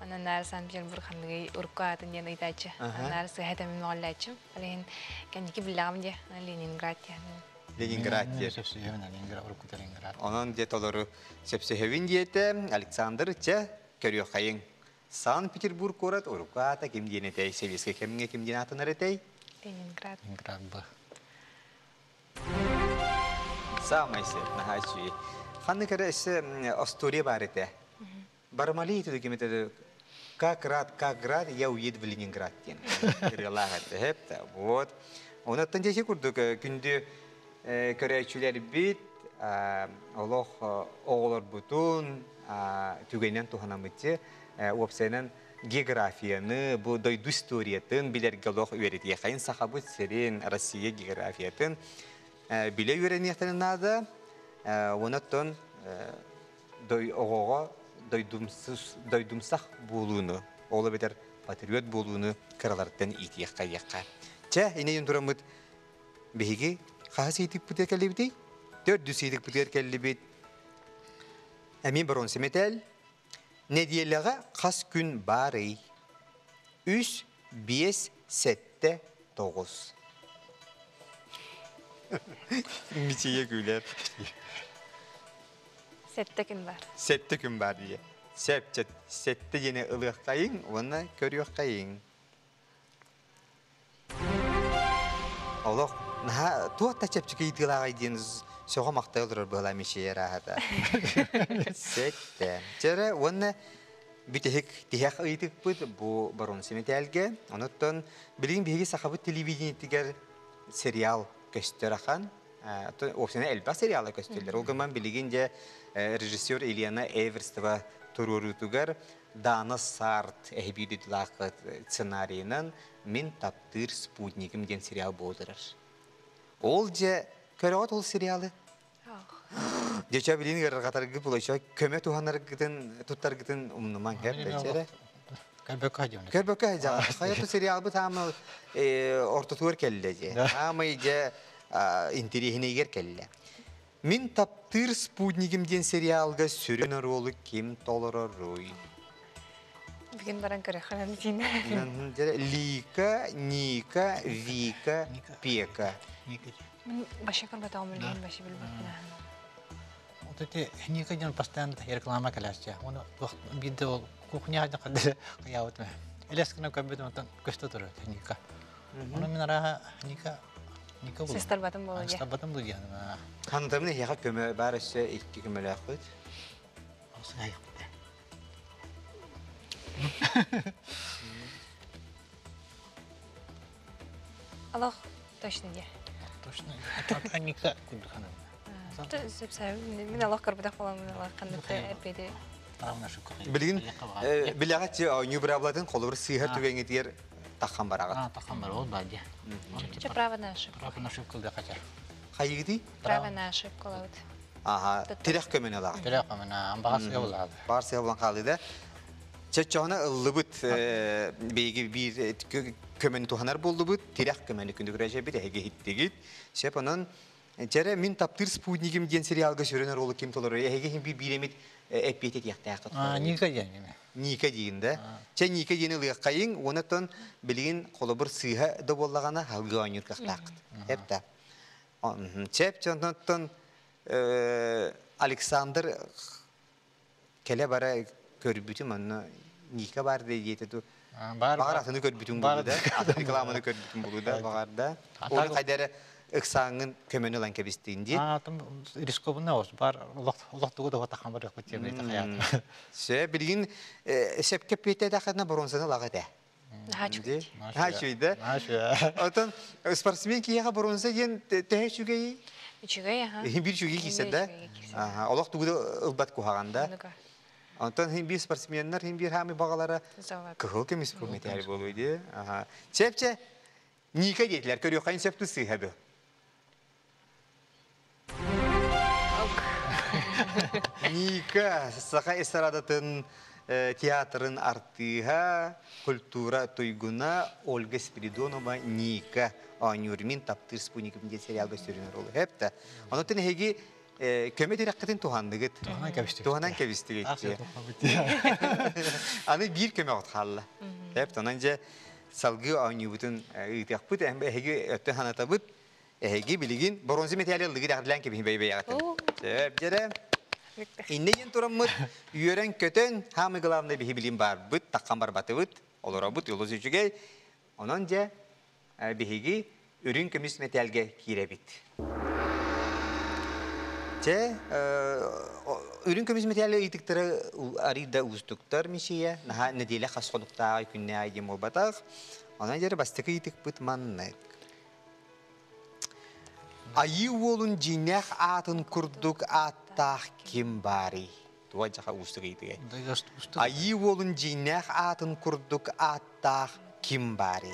Онон нар Санкт-Петербург ханныгый урукку аатын диэн ыйтаачы. Нар сыһа мин моҕоллааччым. Ол иһин кэнники биллэҕим дии. Ленинград диэн. Ленинград диэн. Онон дьэ толору сөпсөһөбүн диэтэ Александр чэ көрүөххэйиҥ. Санкт-Петербург куорат урукку аата ким диэн этэй? Сэбиэскэй кэмҥэ ким диэн аатанар этэй? Ленинград. Ленинград б. Самай сеп, наһаа үчүгэй. Ханнык эрэ өссө остуоруйа баар этэ. Бармалей этэ ким этэ как рад, как рад, я уеду в Ленинград диэн ырыалаах этэ. Хэп, вот. Онуттан дьэси курдук күндү көрөөччүлэрбит олох оҕолорбутун түгэнинэн туһанаммытчы уопсайынан географияны, бу дойду историятын билэргэ олох үөрэтиэхэйин Сахабыт сирин, Россия географиятын билэ үөрэниэхтэрин наада. Онон оҕоҕо дойдумсах буолууну, ол эбэтэр патриот буолууну кыраларыттан иитиэххэ Чэ, инейин тураммыт биһиги хаһыс иитикпитигэр кэллибитий? Төрдүс иитикпитигэр кэллибит. Эмиэ бронза металл. Нэдиэлэҕэ хас күн баарый? Үс, биэс, сэттэ, тоҕус. Мичийэ күлэр. Сэттэ күн бар. Сэттэ күн бар дии. Сөп, сэттэ диэни ылыаххайыҥ уонна көрүөххэйиҥ. Олох наһаа туох да чэпчэки ыйытыылааҕый диэн сөҕө-махтайа олорор быһалаа Мичийэ ырааһата. Сэттэ. Чэрэ уонна бүтэһик тиһэх ыйытыкпыт бу Барон Семетээлгэ. Онуттан билигин биһиги сахабыт телевидениетигэр сериал көстөр ахан. Уопсайынан элбэх сериала көстөллөр. Ол гынан билигин дьэ режиссер Елена Эверстова туруоруутугар Дана Сарт эһибиир сценарийынан «Мин таптыыр спутнигым» диэн сериал буолар. Ол дьэ көрөҕүт ол сериалы? Дьэ билин ыарырҕатаргы булайша көмө туһанаргытын туттаргытын умнумаҥ кэп Көрбөккө дьон. Көрбөккө дьа. Хайа сериалбыт аама ортотугар кэллэ дьэ. Аамай дьэ интэриэһинэйгэр кэллэ. Мин таптыыр спутнигим диэн сериалга сүрүн оруолу ким толороруй? Бүгүн баран көрөххөнөн дин. Лика, Ника, Вика, Пека. Мин башы көрбөтөҕүм билигин башы билбэппин. Вот эти Ника диэн постоянно реклама кэлээччи. Оны биирдэ ол кухня хадыр кыябыт. Элес гына көрбүтүм онтон көстө турар Ника. Оны мин араха Ника Ника булдум. Сыстарбатым буолуо. Сыстарбатым бу диэн. Хантамын эһиэхэ көмө баар өссө икки көмөлөөхпүт. Алох точно дии. Точно. Ника курдук Мин алох көрбөтөх буоламмын алох ханнык эппиэти. Билигин билэҕит оонньуу быраабылатын холобур сыыһар түгэҥҥитигэр таххан бараҕыт. Таххан бар ол бар дии. Чэ право на ошибку. Право на ошибку да хотя. Хайыгытый? Право на ошибку лабыт. Аха, тирэх көмөнө лаҕа. Тирэх көмөнө, баҕар сыа булаады. Баҕар сыа булан хаалыы да. Чөччөҕүнэ ыллыбыт биһиги биир көмөнү туһанар буоллубут, тирэх көмөнү күндү көрөөчөбүт, эһиги иһиттигит. Сөп онон Дьэрэ, мин таптыыр спутнигим диэн сериалга сүрүн оруолу ким толорор? Эһиги иһин биир эмит эппиэт этиэхтээх. Ника диэн эми. Ника диин да. Чэ Ника диэни ылыаххайыҥ, уонна билигин холобур сыыһа да буоллаҕына халгыы оонньуур кыахтааххыт. Эп да. Чэп онтон Александр кэлэ-бара көрбүтүм онно Ника бар диэтэ ту баҕар атыны көрбүтүҥ буолуу да атын рекламаны көрбүтүм буолуу да баҕар да ол хайда эрэ ыксааҥҥын көмөнү ылан кэбистиин дии рискованно бар олох тугу да таххан барыахпыт диэн хаyaат Сөп билигин сөпкө эппиэттэтэххинэ боруонсаны ылаҕа этэ. Хачуйда. Отон спортсмен киһиэхэ боруонса диэн төһө үчүгэй? Үчүгэй, аха. Биир үчүгэй киирсэр да? Олох тугу да ылбат куһаҕан да. Онтон хин биир спортсменнар хин биир хаамый баҕалара кыһыл көмүс металл буолуй дии. Чепче Ника диэтилэр көрүөххэ сөп сыыһа ду. Ника саха эстрадатын театрын артыыһа, культура туйгуна Ольга Спиридонова Ника оонньуур мин таптыыр спутникым диэн сериалга сүрүн ролу хэпта. Онон эһиги көмө тирэххитин туһанныгыт. Туһанан кэбистигит. Аны биир көмөҕүт хаалла. Хэпта онон дьэ салгыы оонньуубутун ыытыахпыт. Эһиги өттө санатабыт. Эһиги билигин бронза металли ыллыгы дэҕдилээн кэбиһин бэйбэйэҕитин. Сөп дьэрэ. Инне диэн тураммыт, үөрэн-көтөн, хаамый главное биһи билим барбыт, таххан барбатыбыт, олоробут, олус үчүгэй. Онон дьэ, биһиги үрүҥ көмүс мэтээлгэ киирэбит. Чэ, үрүҥ көмүс мэтээли ыйытыктары арыйда уустуктар мишия, наһаа нэдиэлэ хас хонуктааҕы күннээҕи диэн буолбатах. Онон дьэ бастакы ыйытыкпыт маннык. Айыы уолун дьиҥнээх аатын курдук ааттаах ким баарый? Туга дьаха уустук ыйытыгай. Айыы уолун дьиҥнээх аатын курдук ааттаах ким баарый?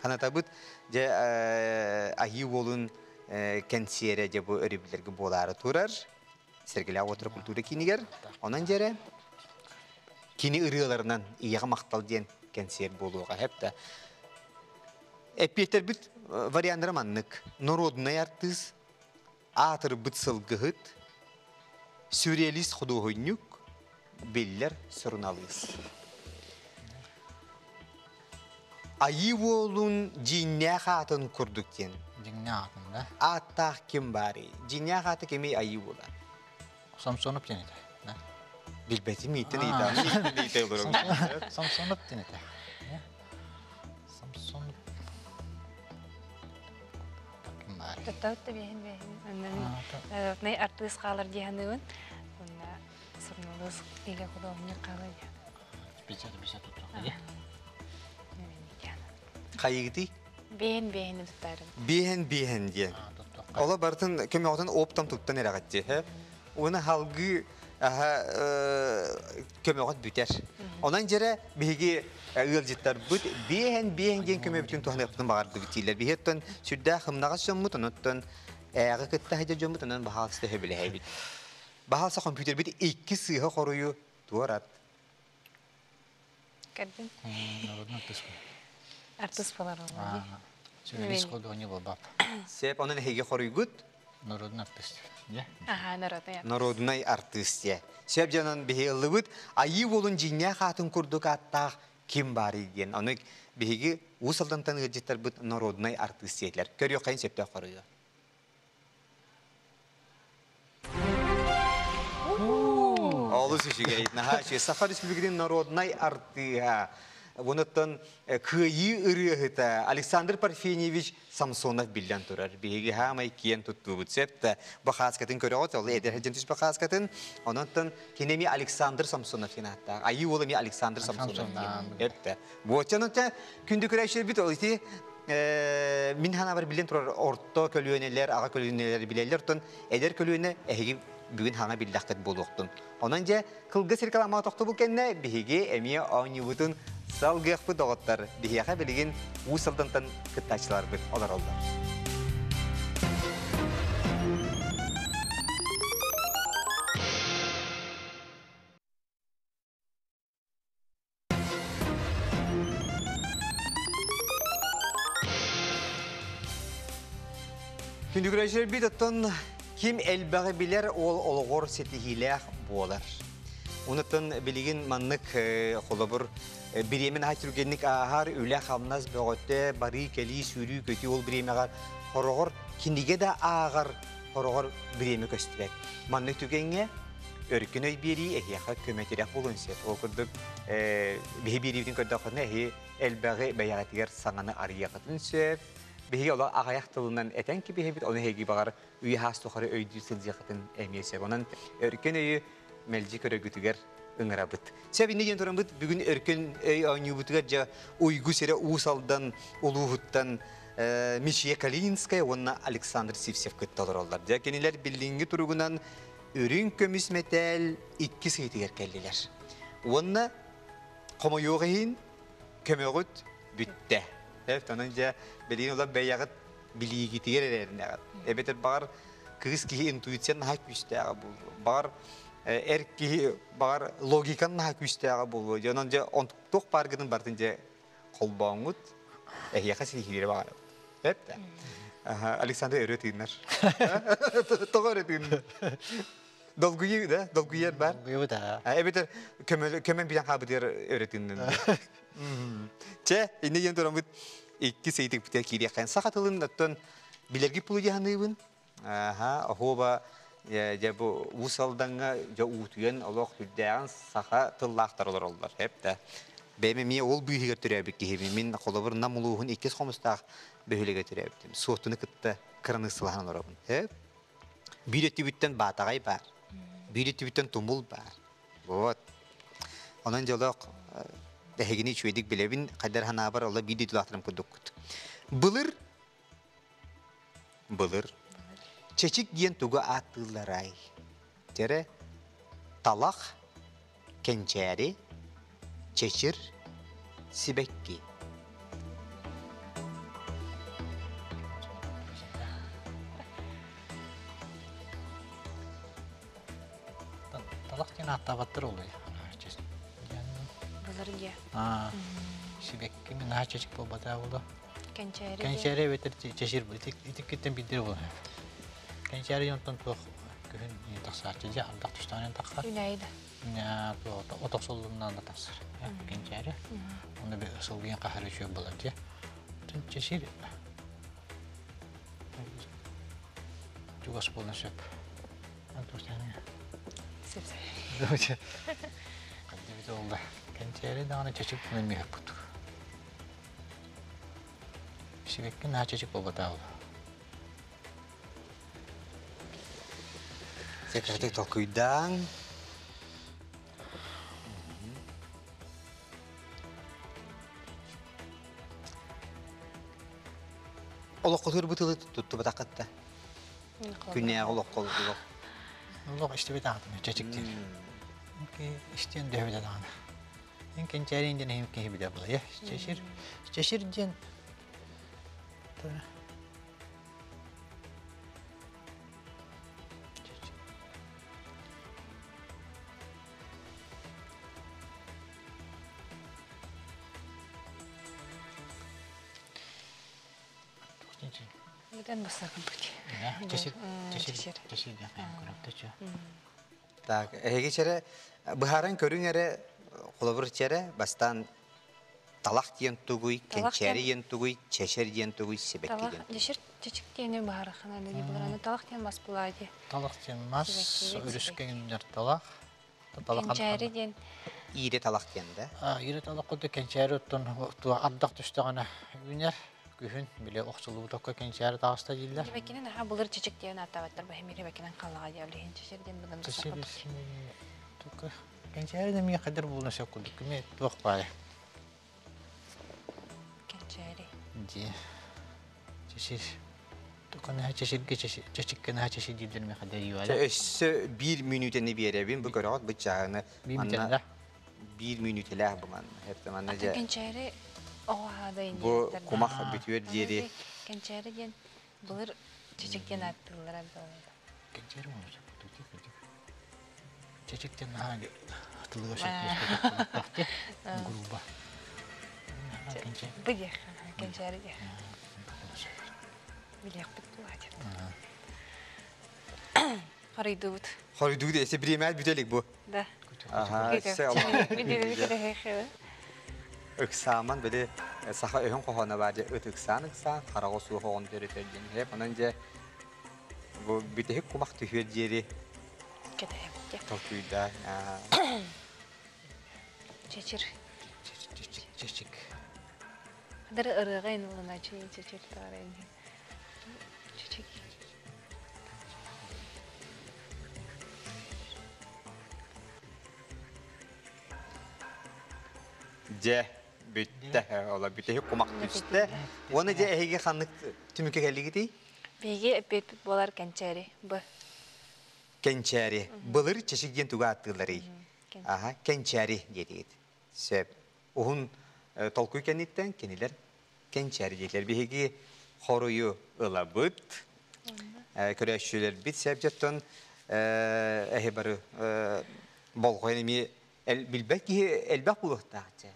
Ханатабыт дьэ Айыы уолун кэнсиэрэ дьэ бу өрөбүллэргэ буолаары турар. Сэргэлээх уотура культура киинигэр. Онон дьэрэ кини ырыаларынан ийэҕэ махтал диэн кэнсиэр буолуоҕа хэп Эппиэттэрбит варианнара маннык. Народнай артыыс, аатырбыт сылгыһыт, сюрреалист худуоһунньук, биллэр суруналыыс. Айыы уолун дьиҥнээх аатын курдук диэн. Дьиҥнээх аатын да? Ааттаах ким баарый? Дьиҥнээх аата кимий Айыы уола? Самсонов диэн этэ. Билбэтим ииттэн ыйытаҕын. Самсонов диэн этэ. Самсонов. Туттабыт да биэһин биэһин. Онон артыыс хаалар дии саныыбын. Уонна суруналыыс или художник хаалар дии. Бисэ туттуох. Хайыгытый? Биэһин биэһин туттарым. Биэһин биэһин диэн. Ола барытын көмөҕүтүн оптом туттан эрэҕитти. Уна халгыы көмөҕөт бүтэр. Онон дьэрэ биһиги ыалдьыттарбыт биэһэн биэһэн диэн көмөбүтүн туһаныахпытын баҕардыбыт дииллэр. Биһиэттэн сүрдээх хымнаҕас дьоммут, онуттан ээҕи кытта сылдьар дьоммут, онон баһаалыста сөбүлэһэбит. Баһаалыста компьютербит икки сыыһа хоруйу туорат. Кэрдин. Артыс болар Сеп, онон эһиги хоруйгут? Народный артыыс. Аха, народный артыыс. Народный артыыс дьэ. Сөп дьонон биһи ыллыбыт айыы уолун дьиҥнээх аатын курдук ааттаах ким баарый диэн. Ону биһиги Уус Алдантан ыалдьыттарбыт народный артыыс диэтилэр. Көрүөххэйин сөптөөх хоруйу. Олус үчүгэй. Наһаа үчүгэй. Саха Республикатын народнай артыыһа, онуттан кыайыы ырыаһыта Александр Парфеньевич Самсонов биллэн турар. Биһиги хаамай киэн туттуубут сөп да бахааскатын көрөҕүт, ол эдэр сылдьан түспэ хааскатын. Онон кини эмиэ Александр Самсонов диэн ааттаах. Айыы уол эмиэ Александр Самсонов диэн. Өп Буоччан күндү көрөөччүлэрбит ол ити мин ханаабар билэн турар орто көлүөнэлэр, аҕа көлүөнэлэр билэллэр, оттон эдэр көлүөнэ эһиги бүгүн хаҥа биллэххит буолуохтун. Онон дьэ, кылгас рекламаҕа тохтобул кэннэ биһиги эмиэ оонньуубутун салгыахпыт доҕоттор. Биһиэхэ билигин Уус Алдантан кыттааччыларбыт олороллор. Күндүгүрээчилэрбит оттон ким элбэҕи билэр ол олоҕор ситиһиилээх буолар. Онуттан билигин маннык холобур бириэмэ наһаа түргэнник ааһар, үлэ-хамнас бөҕөтө, барыы-кэлии, сүүрүү-көтүү ол бириэмэҕэ хороҕор кинигэ да ааҕар хороҕор бириэмэ көстүбэт. Маннык түгэҥҥэ өркөн өй биэрии эһиэхэ көмө-тирэх буолуон сөп. Ол курдук биһи биэриибитин көрдөххүнэ эһи элбэҕи бэйэҕитигэр саҥаны арыйыаххытын сөп. Биһиги олох аҕыйах тылынан этэн кэбиһэбит, ону эһиги баҕар үйэ-хаас тухары өйдүү сылдьыаххытын эмиэ сөп. Онон өркөн өйү мэлдьи көрөргүтүгэр ыҥырабыт. Сөп инньэ диэн тураммыт бүгүн өркөн өй оонньуубутугар дьэ Уйгу сирэ Уус Алдан улууһуттан Мичия Калининская уонна Александр Сивцев кытта олороллор. Дьэ кинилэр билиҥҥи туругунан үрүҥ көмүс мэтээл иккис ыйытыгар кэллилэр. Уонна хомойуох иһин көмөҕүт бүттэ. Онон дьэ билигин улар бэйэҕит билиигитигэр эрэринэҕит. Эбэтэр баҕар кыыс киһи интуиция наһаа күүстээҕэ буолуо. Баҕар эр киһи баҕар логикан наһаа күүстээҕэ буолуо. Дьэ онон дьэ туох бааргытын барытын дьэ холбооҥҥут эһиэхэ ситиһиилэри баҕарабыт. Эп да. Александр өрө тыынар. Тоҕо өрө тыынар? Долгуйуу да? Долгуйар бар? Долгуйуу да. Эбэтэр көмөн билэн хаабытыгар өрө тыыннын. Чэ, инне диэн тураммыт иккис ыйытыкпытыгар киириэххэ. Саха тылын оттон билэрги пулу Аха, оһуоба дьэ бу Уус Алдаҥҥа дьэ уутуйан олох сүрдээҕин саха тыллаахтар олороллор. Эп да. Бэйэм эмиэ ол быыһыгар төрөөбүт киһибин. Мин холобур Нам улууһун иккис хомустаах бөһүөлэгэ төрөөбүтүм. Суоттуну кытта кыраныыссалаһан олоробун. Эп. Биир өттүбүттэн Баатаҕай баар. Биир өттүбүттэн Тумул баар. Вот. Онон дьолоох эһигини үчүгэйдик билэбин, хайдар санаабар олла биир дойдулаахтарым курдуккут. Былыр Былыр чэчик диэн тугу ааттыылларай? Дьэрэ талах, кэнчээри, чэчир, сибэкки. Талах диэн ааттаабаттар ол Былыр дьэ. Сибэкки мин наһаа чэчик буолбатаа буолуо. Кэнчээри Кэнчээри эбэтэр чэчир итиккиттэн биирдэр буолар. Кэнчээри онтон туох күһүн тахсааччы дьэ ардах тустаанын тахсар. Үнэйи да. От охсуллунан да тахсар. Кэнчээри. Оны bir сылгыйан хахар үчүө буолар дьэ. Чэчир чугас буолан сөп. Сөп сөп. Хаддыбит олда. Кэнчээри даҕаны чэчик күнүн миһэппут. Сибэкки наһаа чэчик буолбатаа Секретик толкуйдаан. Олоххутугар бу тылы туттубатаххыт да? Күннээҕи олоххо олох. Олох истибит аҕатым чэчик диир. Истиэн дөһөбүтэ даҕаны. Эн кэнчээриин диэн эһим киһи билэ була. Чэчир, чэчир диэн Бүтэн бассакын бут. Чэчир, чэчир, чэчир диэн көрөптөчү. Так, эһиги чэрэ быһааран көрүҥ эрэ холобур чэрэ бастаан талах диэн тугуй, кэнчээри диэн тугуй, чэчэр диэн тугуй, сибэкки диэн тугуй. Чэчир чэчик диэни быһаараххына дии булар. Талах диэн мас булаа дии. Талах диэн мас, өрүскэ үүнэр талах. Кэнчээри диэн. Иирэ талах диэн да? Иирэ талах курдук кэнчээри оттон ардах түстэҕинэ үүнэр. Күһүн били охсуллубут окко кэнчээри таҕыста дииллэр. Сибэккинэн аха былыр чэчик диэн ааттаабаттар бэһимири бэкинэн халлаҕа диэбилиһин чэчир диэн быдан Кэнчээри да эмиэ хадыр буолуна сөп курдук эмиэ туох баайа. Кэнчээри. Дии. Чэчир. Туканаһа чэчиргэ чэчиккэнаһа чэчир дииллэр эмиэ хадыр юала. Өссө биир мүнүүтэни биэрэбин бу көрөҕүт бу чааһыны манна биир мүнүүтэлээх бу манна. Хепте манна дьэ. Кэнчээри оҕо хаада Бу кумах бүтүөр диэри. Кэнчээри диэн былыр чэчик диэн ааттыыллара буолла. Кэнчээри оҥорор Чэчик диэн наһаа тылыгар сөп грубо. Бу диэх, кэнчээри диэх. Билиэхпит буолааччы. Хоройдубут. Хоройдубут эсе бириэмэт бүтэ илик бу. Да. Аха, Ыксааман били саха өһөн хоһооно баар дьэ ыт ыксаан ыксаан хараҕа суох оҕону төрөтөр диэн. Хэп онон дьэ бу бүтэһик кумах түһүөр диэри кэтэһэбит толкуйда. Чэчир. Чэчик. Дары ырыаҕа ылыначы чэчир таара Чэчик. Дьэ, бүттэ. Ола бүтэһик кумах түстэ. Уонна дьэ эһиги ханнык түмүккэ кэллигитий? Биһиги эппиэппит буолар кэнчээри. Б. Кэнчээри. Былыр чэчик диэн тугу ааттыылларый? Аха, кэнчээри диэтигит. Сөп. Уһун толкуй кэнниттэн кинилэр кэнчээри диэтилэр. Биһиги хоруйу ылабыт. Көрөөччүлэрбит сөп дьоттон эһи бары болҕойон эмиэ билбэт киһи элбэх буолуохтаах дьэ.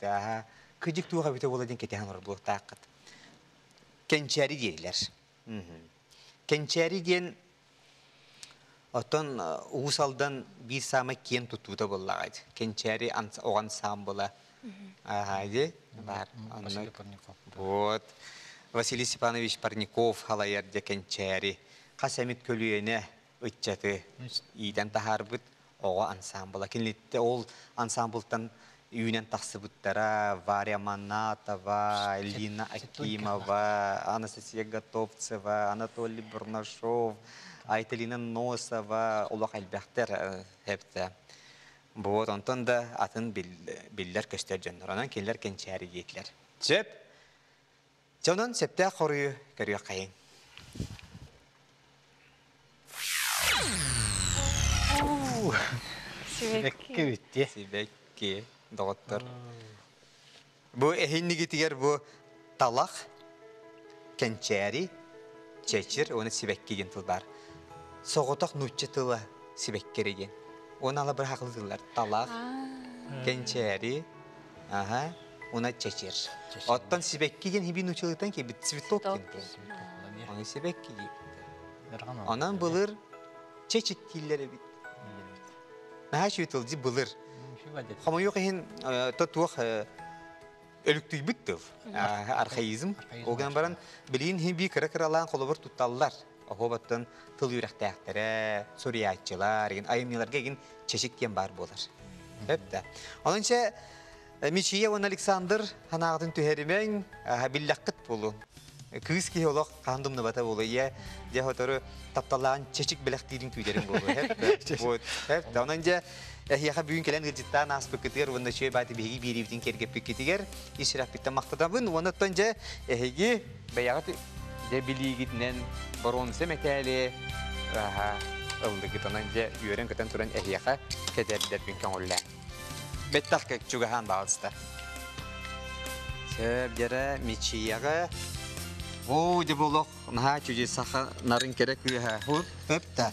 Аһа, кыдьык туох эбитэ буола диэн кэтэһэн олорор буолуохтааххыт. Кэнчээри диэтилэр. Кэнчээри диэн оттон Уус Алдан биир саамай киэн туттуута буоллаҕа. Кэнчээри оҕо ансаамбыла. Ааһа, баар. Василий Парников. Вот. Василий Степанович Парников халайар дьэ Кэнчээри. Хас эмит көлүөнэ ыччаты иитэн таһаарбыт оҕо ансаамбыла. Кинилиттэ ол ансаамбылтан үүнэн тахсыбыттара Варя Манатова, Лина Акимова, Анастасия Готовцева, Анатолий Бурнашов, Айталина Носова олох элбэхтэр хэптэ. Вот онтон да атын биллэр көстөр дьоннор. Онон кинилэр кэнчээри диэтилэр. Сөп. Дьонон сөптөөх хоруйу көрүөххэйиҥ. Сибэкки бүттэ. Сибэкки, доҕоттор. Бу эһиннигитигэр бу талах, кэнчээри, чэчир уонна сибэкки диэн тыл баар. Соҕотох нуучча тыла сибэккэри диэн. Уонна ала бырахылытыллар. Талах, кэнчээри, Аха, уна чэчир. Оттон сибэкки диэн хиби нучалыттан кэлбит цветок диэн тыл. Оны сибэкки диэбиттэр. Онон былыр чэчик дииллэр эбит. Наһаа үчүгэй тыл дии былыр. Хомойуох иһин то туох өлүктүйбүт тыл. Архаизм. Ол гынан баран билигин хиби кыра-кыралаан холобур тутталлар. Оһуобаттан тыл үөрэхтээхтэрэ, суруйааччылар, игин айымньыларга игин чэчик диэн баар буолар. Өп Онон чэ Мичийэ уонна Александр санааҕытын түһэримэҥ, биллэххит буолуо. Кыыс киһи олох хаһан думнубата буолуо. Ийэ дьэ сотору тапталлаан чэчик бэлэхтиирин күүтэрин буолуо. Вот. Онон дьэ эһиэхэ бүгүн кэлэн ыалдьыттаан ааспыккытыгар уонна үчүгэй бааты биһиги биэриибитин киэргэппиккитигэр ис сүрэхпиттэн махтанабын. Уонна оттон дьэ эһиги бэйэҕит дьэ билиигитинэн боруонса мэтээли ыллыгыт. Онон дьэ үөрэн-көтөн туран эһиэхэ кэтэрдэрбин көҥүллээн. Бэттэх чугаһаан баҕалыста. Сөп дьэрэ Мичияҕа Оо, дьэ болох наһаа үчүгэй саха нарын кэрэ кыыһа. Хөп да.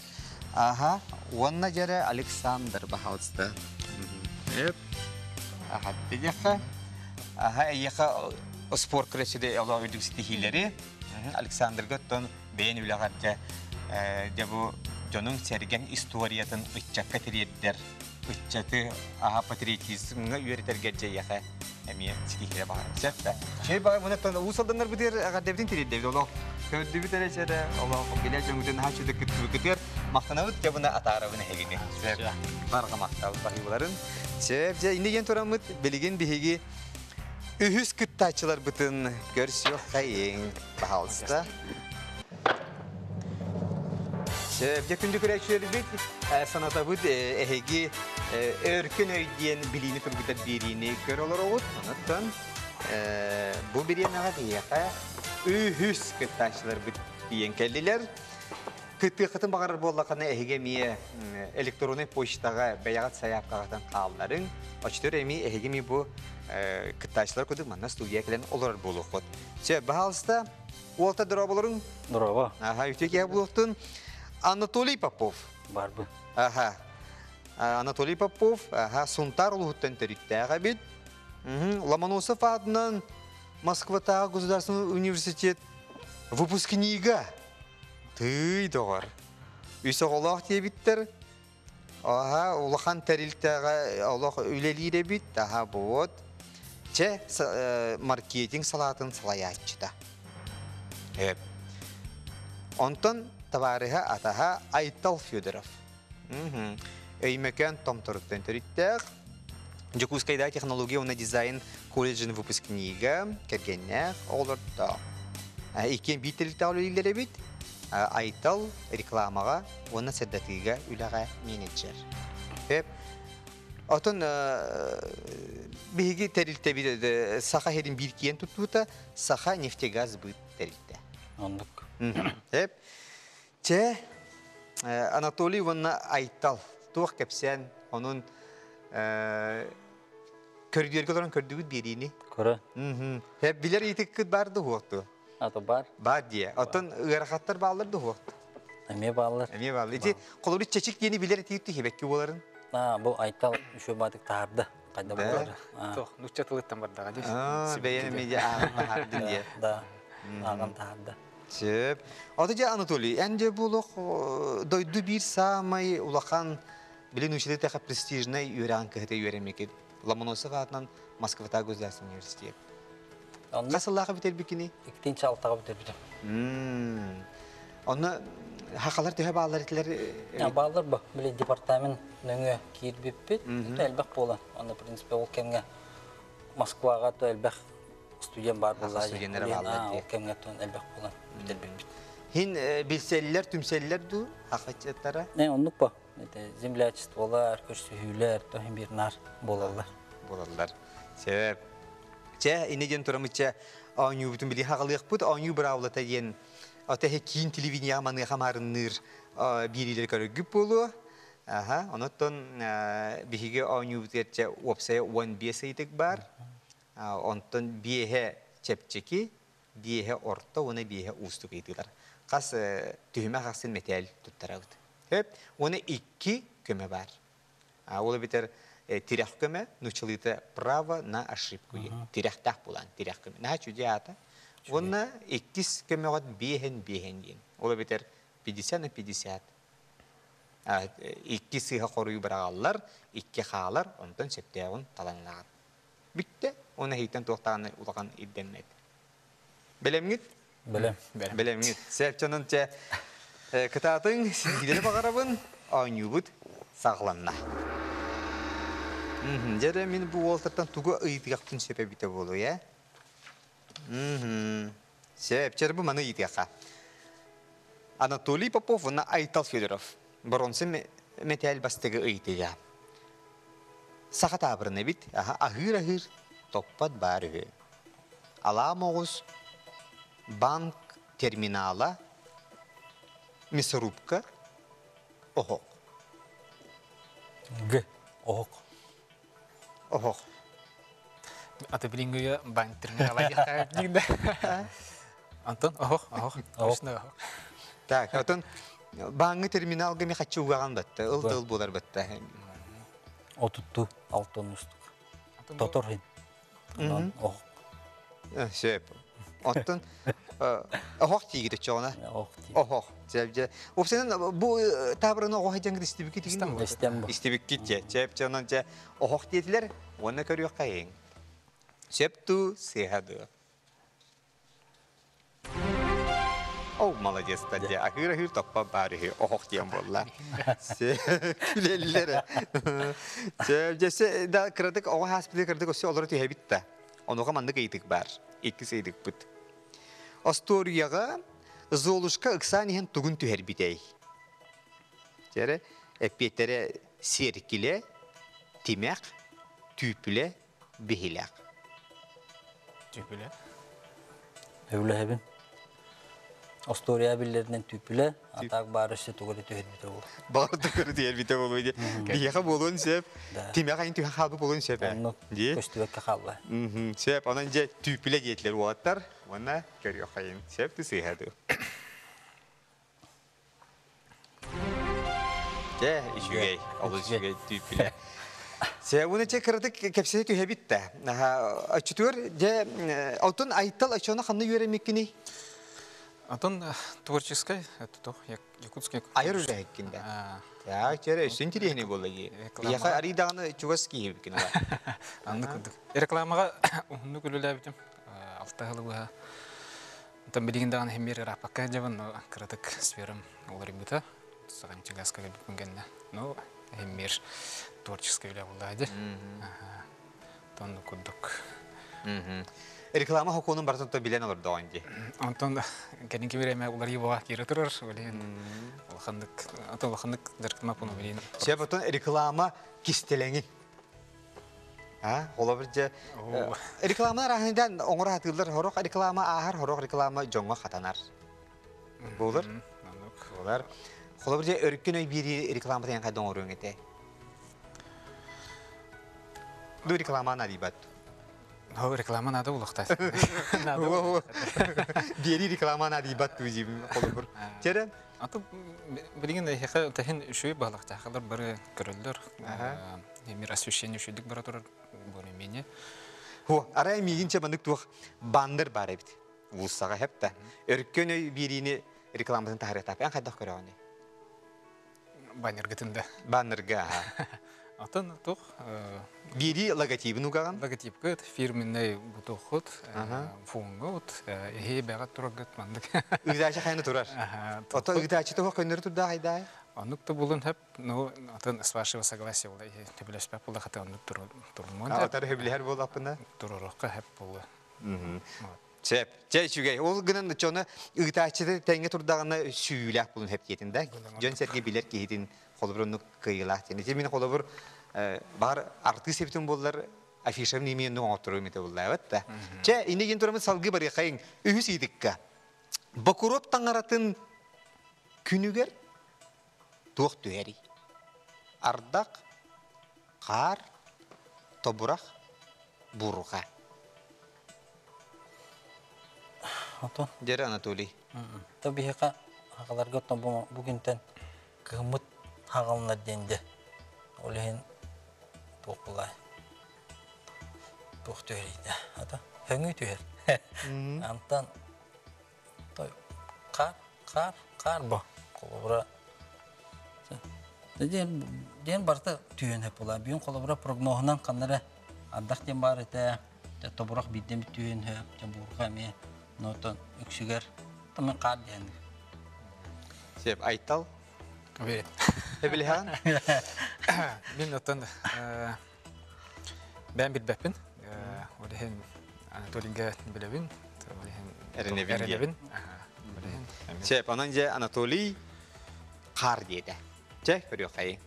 Аха, уонна дьэрэ Александр баһаалыста. Өп. Аха, диэххэ. Аха, эйиэхэ спорт күрэсиде олох үрдүк ситиһиилэри Александрга оттон бэйэн үлэҕэр дьэ дьэ бу дьонуҥ-сэргэҥ историятын ыччакка тириэрдэр ыччаты аһа патриотизмҥа үөрэтэргэр дьэйиэхэ эмиэ ситиһиилэ баҕарабын сөп да чэй баҕар мунаттан уус алданнарбытыгар эҕэрдэбитин тириэрдэбит олох көрдүбүт эрэ чэрэ олох билэ дьоҥҥутун наһаа үчүгэй кыттыбыккытыгар махтанабыт дьэ буна атаарабын эһигини сөп барҕа махтал баһыыбаларын сөп дьэ инньэ диэн тураммыт билигин биһиги Үһүс кыттааччыларбытын көрсүөххэйиҥ, пожалуйста. Дьэ күндү көрөөччүлэрбит, санатабыт эһиги өркөн өй диэн билиини тургутар биэриини көрө олороҕут. Онон бу бириэмэҕэ биһиэхэ үһүс кыттааччыларбыт тиийэн кэллилэр. Кыттыаххытын баҕарар буоллаххына, эһиги эмиэ электроннай почтаҕа бэйэҕит сайаапкаҕытын хаалларыҥ. Оччотугар эмиэ эһиги эмиэ бу кыттааччылар курдук манна студия кэлэн олорор буолуоххут. Все, пожалуйста, уолта дорооболоруҥ. Дорообо. Аха, үтүө киһи буолуохтун. Анатолий Попов. Барбын. Аха. Анатолий Попов, аха, Сунтаар улууһуттан төрүттээх эбит. Ломоносов аатынан Москватааҕы государственный университет выпускнига. Тыый, доҕор. Үс оҕолоох диэбиттэр. Аһа, улахан тэрилтэҕэ олох үлэлиир эбит. Аһа, вот. Чэ, маркетинг салаатын салайааччыта. Эп. Онтон табаарыһа атаһа Айтал Федоров. Өймөкөөн Томторуттан төрүттээх. Дьокуускайдааҕы технология уонна дизайн колледжын выпускнига, кэргэннээх оҕолордоох. Иккиэн биир тэрилтэҕэ үлэлииллэр эбит. Айтал рекламаҕа уонна сырдатыыга үлэҕэ менеджер. Сөп. Отон биһиги тэрилтэбит Саха сирин биир киэн туттуута Саха нефтегаз быт тэрилтэ. Оннук. Эп. Чэ, Анатолий уонна Айтал туох кэпсээн, онун көрдүөргэ олорон көрдүгүт биэриини? Көрө. Хеп билэр ыйытыккыт бар да хуохту? Ато бар. Бар дие. Оттон ыарахаттар бааллар да хуохту? Эмиэ бааллар. Эмиэ бааллар. Ити холобур чечик диэни билэр этиир тиһибэкки буоларын? Аа, бу Айтал үшө баатык таһарды. Кайда буолар? Тох, нучча тылыттан бардаҕа дии. Аа, бэйэн эмиэ ааҕан таһаардын диэ. Да, ааҕан таһаарда. Сөп. Ото дьэ Анатолий, эн дьэ буолуох дойду биир саамай улахан билин учитель тэхэ престижнай үөрэҕин кыһыта үөрэммикит. Ломоносов аатынан Москвата государственный университет. Хас сыллааҕы бүтэрбиккиний? Иккитинчи алтаҕа бүтэрбитим. Онно хахалар төһө бааллар этилэр? Бааллар ба. Били департамент нөҥүө киирбиппит. Элбэх буолан. Онно, в принципе, ол кэмҥэ Москваҕа то элбэх студент баар буолла. Студеннэр бааллар. Ол кэмҥэ тон элбэх буолан бүтэрбиппит. Хин билсэллэр, түмсэллэр дуу хахаччаттара? Не, оннук ба. Землячестволар, көрсүһүүлэр, тоһин бир нар буолаллар. Буолаллар. Себеп. Чэ, ини диэн турамычча оонньуубутун били хаҕалыахпыт, оонньуу быраабылата диэн отеһе киин телевидениеҕа маныаха маарынныыр биэриилэри көрөргүт буолуо. Аха, онуттан биһиги оонньуубутугар чэ уопсайа 15 ыйытык баар. Онтон биэһэ чэпчэки, биэһэ орто уонна биэһэ уустук ыйытыылар. Хас түһүмэх ахсын мэтээл туттарабыт. Хөп, уонна икки көмө баар. Ол эбэтэр тирэх көмө, нуччалыыта право на ошибку тирэхтээх булан тирэх көмө. Наһаа чудей аата. Уонна иккис көмөҕөт биэһэн биэһэн диэн. Ол эбэтэр 50 на 50. Икки сыыһа хоруйу быраҕаллар, икки хаалар, онтон сөптөөҕүн таланнаҕын. Бүттэ. Уонна эһиттэн туохтаҕына улахан ирдэммэт. Бэлэмҥит? Бэлэм. Бэлэмҥит. Сээпчанын чэ кытаатыҥ, ситиилэри баҕарабын, оонньуубут саҕаланна. Дьэ мин бу уолтартан тугу ыйытыахпын сөп эбитэ буолуо, ээ? Сөп, чэ бу маны ыйытыахха. Анатолий Попов уонна Айтал Федоров боронса мэтээл бастыгы ыйытыга. Саха таабырын эбит, аһыыр-аһыыр топпот баар үһү. Алаа моҕус банк терминала, мясорубка, оһох. Г. Оһох. Оһох. Аты билиҥҥи банк терминала диэххэ Антон, оһох, оһох, точно оһох. Так, отон бааҥҥы терминалга ми хаччы угаҕан батта, ыл тыл буолар батта. Отутту, алтон устук. Тотор хин. Оһох. Сөп. Оттон оһох тиигит оччоҕуна. Оһох тиигит. Оһох. Сөп. Уопсайынан бу таабырыны оҕо дьаҥгыт истибиккит Истэн бу. Истибиккит дьэ. Чэп чонон дьэ оһох диэтилэр уонна көрүөххэйиҥ. Сөп дуу, сыыһа дуу. О, молодец, дьэ, аһыыр-аһыыр топпо баар үһү, оһох диэн буолла. Күлэллэр. Дьэ, да кыратык оҕо хааспыты кыратык өссө олоро түһэбит да. Онуоха маннык ыйытык баар. Иккис ыйытыкпыт. Остуоруйаҕа Золушка ыксаан иһэн тугун түһэрбитэй? Дьэрэ, эппиэттэрэ сиэркилэ, тимэх, түүпүлэ, биһилэх. Түүпүлэ. Өбүлэһэбин. Остуоруйа биллэринэн түүпүлэ, а так баар өссө тугу эрэ түһэрбитэ буолуо. Баҕар тугу эрэ түһэрбитэ буолуо дии. Биһиэхэ буолуон сөп. Тимэх айын түһэн хаалбыт буолуон сөп ээ. Оннук Дии. көстүбэккэ хаалла. Сөп. Онон дьэ түүпүлэ диэтилэр уолаттар. Уонна көрүөххэйин. Сөп ты сыыһа дуу. Дьэ, үчүгэй, олус үчүгэй түүпүлэ. Сэ, уна чэ кыратык кэпсэтэ түһэбит да. Оччотугар дьэ, отун Айтал оччону ханна үөрэммиккиний? Отон творческай, это Якутский. Айар үлэһиккин да. Так, чэрэ, өссө интириэһинэй буолла дии. Биһиэхэ арый даҕаны чугас киһибиккин ала. Анны курдук. Рекламаҕа уһуннук үлэлээбитим. Алта сылы быһа. Онтон билигин даҕаны иһин биир ырааппакка сылдьабын, но кыратык сферам уларыйбыта. Саҕанчыгаска кэлбиппин кэннэ. Ну, иһин биир творческай үлэ буолла дии. Оннук курдук. Реклама хокуонун барытын то билэн олордоҕун дии. Онтон кэнники бириэмэ уларыйыы буола киирэ турар. Билигин улаханнык, атын улаханнык дьарыктамаппын билигин. Сөп, оттон реклама кистэлэҥин. А, холобур дьэ реклама арааһыныдан оҥоро сатыыллар, сорох реклама ааһар, сорох реклама дьоҥҥо хатанар. Буолар? Буолар. Холобур дьэ өркөн өй биэрии рекламатын эн хайда оҥоруоҥ этэ? Ду реклама наадыйбат. О, реклама надо улахтас. Биэрии реклама наадыйбат дуу диибин холобур. Чэрэ? Аты билигин эһиэхэ тэһин үчүгэй баһылыктаахалар бары көрөллөр. Мир освещение үчүгдүк бара турар более-менее. Хо, арай миигин чэ маннык туох баннер бар эбит. Улуссаҕа хепта. Өркөн өй биэриини рекламатын таһарыатаап. Эн хайдах көрөҕүнүй? Баннергытын да. Баннерга, Атын тух Биэрии логотибын угаҕын? Логотипкыт, фирменный бутухут, фонгут, эһи бэҕэ тураргыт маннык. Ыытаачы хайаны турар. Ото ыытаачы туох көннөрү турдаах айдаай? Оннук да булун хөп, ну, атын с вашего согласия була төбөлөспөт була хата оннук турумун. Атар хөблэһэр буолаппына? Турурукка хөп була. Сөп. Чэ үчүгэй. Ол гынан чону ыытааччыты тэҥҥэ турдаҕына сүүйүүлээх булун хэптиэтин да. Дьон сэргэ билэр киһитин холобур оннук кыайыылаах диэн. Ити мин холобур баар артыыс эбитим буоллар афишам ними оннук оҥотторуом этэ буллаабат да. Чэ, иннигин турамын салгыы барыахайыҥ. Үһүс ыйытыкка. Бокуруоп таҥаратын күнүгэр туох түһэрий? Ардах, хаар, тобурах, бурҕа. Отон. Дьэрэ Анатолий. То биһиэхэ аҕаларга оттон бу бүгүнтэн кыһыммыт хаҕалынар диэн де. Ол иһин туох булай туох түһэрийдэ. Ата хөҥүү түһэр. Антан хаар хаар хаар бо. Холобура диэн диэн барыта түһэн хөп була. Бүгүн холобура прогноһунан ханнара ардах диэн баар этэ. Тобурах биирдэ түһэн хөп, буурҕа эмиэ нотон үксүгэр тымын хаар диэн. Сеп Айтал. Уверен. Эбилиһаан? Мин оттон бэйэм билбэппин. Ол иһин Анатолийга билэбин. Ол иһин Эрэнэбин. Сеп, онон дьэ Анатолий хаар диэтэ. Чэ, көрүөххэйиҥ.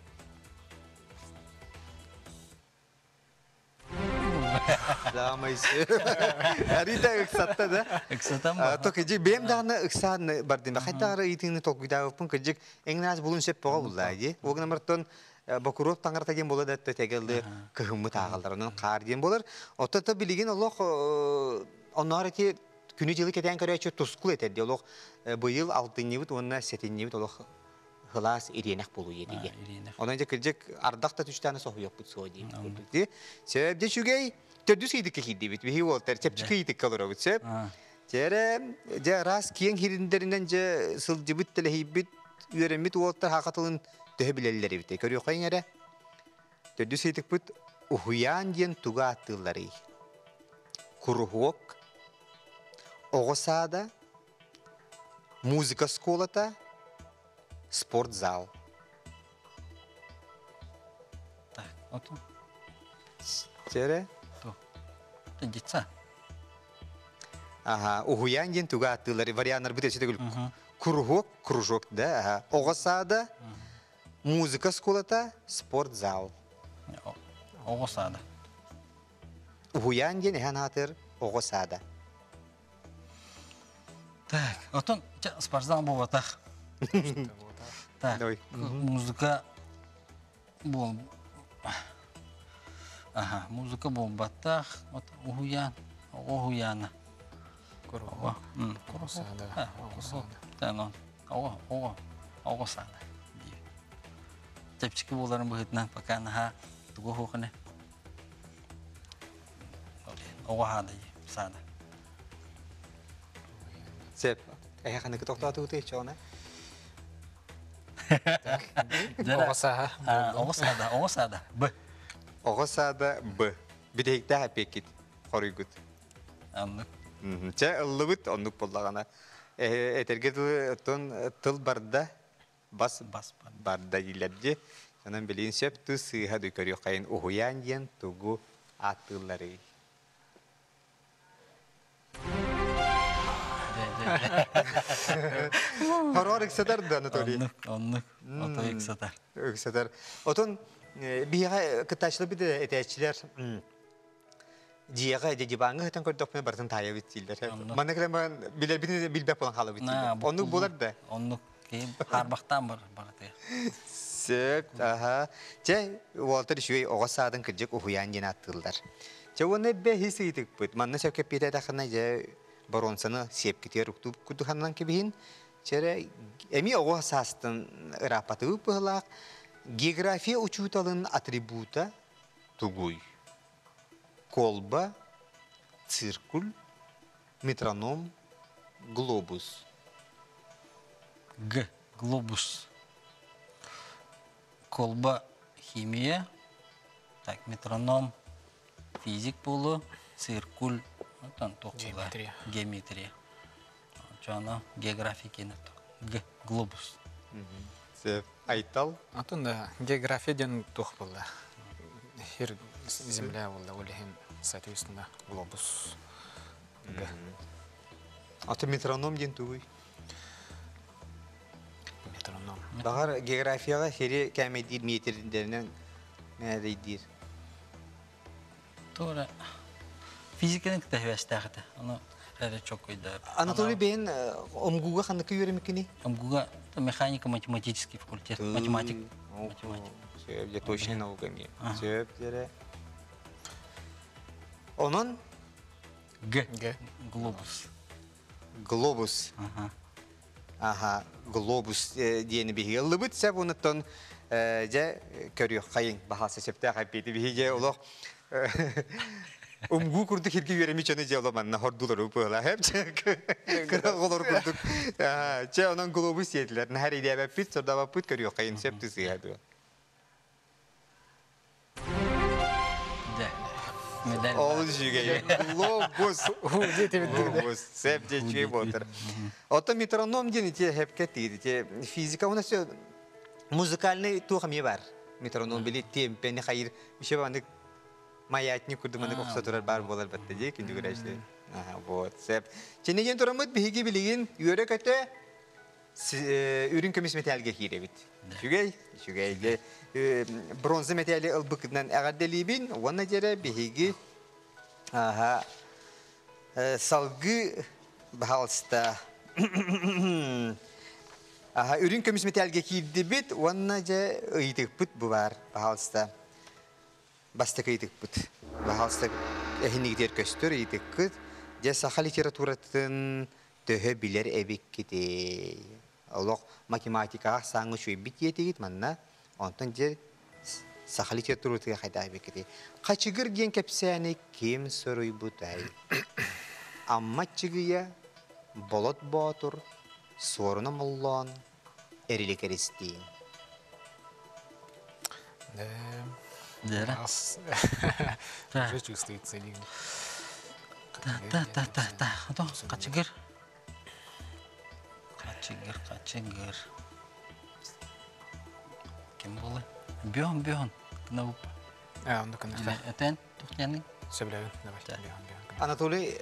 Даамай Арита ыксатта да. Ыксатан ба. То кыдьык бэйэм даҕаны ыксаан бардым. Хайдах ыйытыыны толкуйдаабыппын кыдьык эҥнаас булун сөп боҕо буллаа дии. Ол гынан баран Бокуруоп таҥарата диэн буола да тэгэллы кыһыммыт ааҕаллар. Онон хаар диэн буолар. Оттон то билигин олох онноор ити күнү-дьылы кэтээн көрөөччү тускул этэр дии. Олох быйыл алтынньыбыт уонна сэтинньибит олох хылаас ириэнэх буолуу диye. Онон дьэ кырдьык ардах да түштээн соһуйуохпут суо дии курдук дии. Сөп дьэ үчүгэй төрдүс ыйдыкка киирдибит. Биһи уолтар чэпчэки ыйдыкка олоробут сөп. Дьэрэ дьэ араас киэҥ хириндэринэн дьэ сылдьыбыт тэлэһийбит үөрэммит уолтар хаха тылын төһө билэллэр эбитэ. Көрүөххэйиҥ эрэ. Төрдүс ыйдыкпыт уһуйаан диэн тугу ааттыылларый? Куруһуок, оҕо саада, музыка школата, спортзал. Так, оту. Сере? Ту. Детса. Ага, уһуйаан диэн туга ааттыылар варианнар бит өсө төгүл куруһуок, кружок да, ага. Оҕо саада, музыка школата, спортзал. Оҕо саада. Уһуйаан диэн эһэн аатыр оҕо саада. Так, отон спортзал буолбатах. Так, музыка буол Аха, музыка буолбатах. Вот уһуйаан, оҕо уһуйаана. Оҕо. Оҕо. Оҕо, оҕо, оҕо саада. Чэпчэки буоларын быһыытынан пока наһаа тугу оһуохуна. Оҕо хаада саада. Сеп, эһэ ханыгы тохтоотугутуй чоҕуна? Оҕо сааһа. Оҕо саада, оҕо саада, Б. Оҕо саада, Б. Бүтэһиктээх эппиэккит хоруйгут. Оннук. Чэ, ыллыбыт, оннук буоллаҕына. Этэргэ дылы, оттон тыл барда, бас бас барда дииллэр дии. Онон билигин сөп тыы сыыһа дуу көрүөххэйин уһуйаан диэн тугу ааттыылларый? Хороор ыксатар да Анатолий? Оннук, оннук. Отой ыксатар. Ыксатар. Отон биһиэхэ кыттааччылар бит этээччилэр. Дьиэҕэ дьэ диваҥҥа сытан көрдөхпүнэ барытын таайабыт дииллэр. Манна кэлэн баран билэрбитин билбэт буолан хаалабыт дииллэр. Оннук буолар да? Оннук. Киһи хаарбахтаан бар барытыгар. Сөп, аха. Чэ, уолаттар үчүгэй оҕо саадын кырдьык уһуйаан диэн ааттыыллар. Чэ, уонна бэһис ыйытыкпыт. Манна сөпкө эппиэтэтэххинэ, дьэ, боруонсаны сиэпкитигэр уктуу курдук кэбиһин. Чэ эрэ, эмиэ оҕо саастан ырааппатыбыт быһыылаах. География учууталын атрибута тугуй? Колба, циркуль, метроном, глобус. Г. Глобус. Колба химия, так, метроном физик буолу, циркуль, оттон туох Геометрия. Геометрия. Чоно география киэнэ Г. Глобус. Сөп. Айтал. Атын да география диэн туох буолла? Хир земля буолла, ол иһин, соответственно, глобус. Г. Аты метроном диэн тугуй? Метроном. Баҕар географияҕа сири кээмэйдиир метрдэринэн мээрэйдиир. Туора физиканы кытта сибээстээх этэ. Ону эрэ чоккуйда. Анатолий бэйэн омгуга ханнык үөрэмиккиний? МГУга механико-математический факультет, математик. Математик. Сөп, дьэ точный наука эмиэ. Сөп, дьэрэ. Онон Г. Г. Глобус. Глобус. Ага. Аха, глобус диэни биһиги ыллыбыт сөп онуттан дьэ көрүөххэйиҥ баһааса сөптөөх эппиэти биһиги олох умгуу курдук хирги үөрэмми чону дьэ манна хордулары быһыла кыра оҕолор курдук чэ онон глобус диэтилэр наһаа идээбэппит сордообоппут көрүөххэйиҥ сөп тысыһа дуо Ол үчүгэй. Глобус. Глобус. Сеп дьэ үчүгэй буолтар. Оттон метроном диэн ити хепке тиир. Ити физика уна все музыкальный туох эмиэ бар. Метроном били темпени хайыр еще маннык маятник курдук маннык охсо турар бар буолар батта дии күндүгүрээчилэр. Аха вот сеп. Чине диэн тураммыт биһиги билигин үөрэ-көтө үрүҥ көмүс мэтээлгэ киирэбит. Үчүгэй, үчүгэй. Бронза мэтээли ылбыккытынан эҕэрдэлиибин. Уонна дьэрэ биһиги аха салгыы баһаалыста аха үрүҥ көмүс мэтээлгэ киирдибит уонна дьэ ыйытыкпыт бу баар баһаалыста бастакы ыйытыкпыт баһаалыста эһинигитигэр көстөр ыйытыккыт дьэ саха литературатын төһө билэр эбиккитий? Олох математикаҕа сааҥҥа үчүгэйбит диэтигит манна. Онтон дьэ саха литературатыгар хайдах эбиккитий? Хачыгыр диэн кэпсээни ким суруйбутай? Амма Чыгыйа, Болот Боотур, Суоруна Моллоон, Эрили Кэристиин. Дера. Уже чувствуется или Та та та та. Ото хачыгыр. Хачыгыр, хачыгыр. Ким буолай? Бөһөн, бөһөн. Кынабып. А, онно кынахта. Этен, тухтяны? Сөбүлэбин, давай. Бөһөн, бөһөн. Анатолий,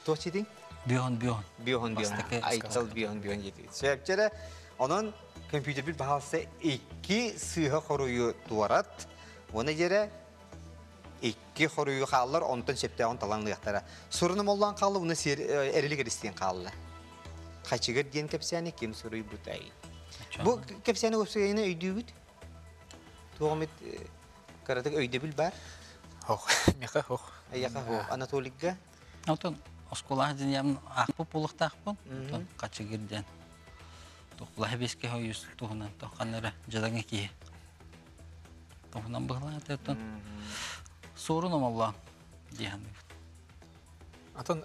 туох ситиң? Бөһөн, бөһөн. Бөһөн, бөһөн. Айтал бөһөн, бөһөн диэтигит. Сөпчөрө, онон компьютербит баһалса икки сыыһа хоруйу туорат, уонна дьэрэ икки хоруйу хааллар, онтон сөптөөҕүн талан ылыахтара. Сурунум оллоон хаалла, уна эрилик эристиэн хаалла. Хачыгыр диэн кэпсээни ким суруйбутай? Бу кэпсээни уопсайына өйдүүгүт? Туох эмит кыратык өйдөбүл бар? Ох, меха ох. Эйэхэ ох. Анатолийга? Отон оскуолаҕа дьиҥ аахпыт буолуохтаахпын. Отон хачыгыр диэн туохпулаһа бэске хойус туһунан тоххан эрэ дьадаҥы киһи. Туһунан быһылаан этэ суорун омоллоон дии саныыбын. Атын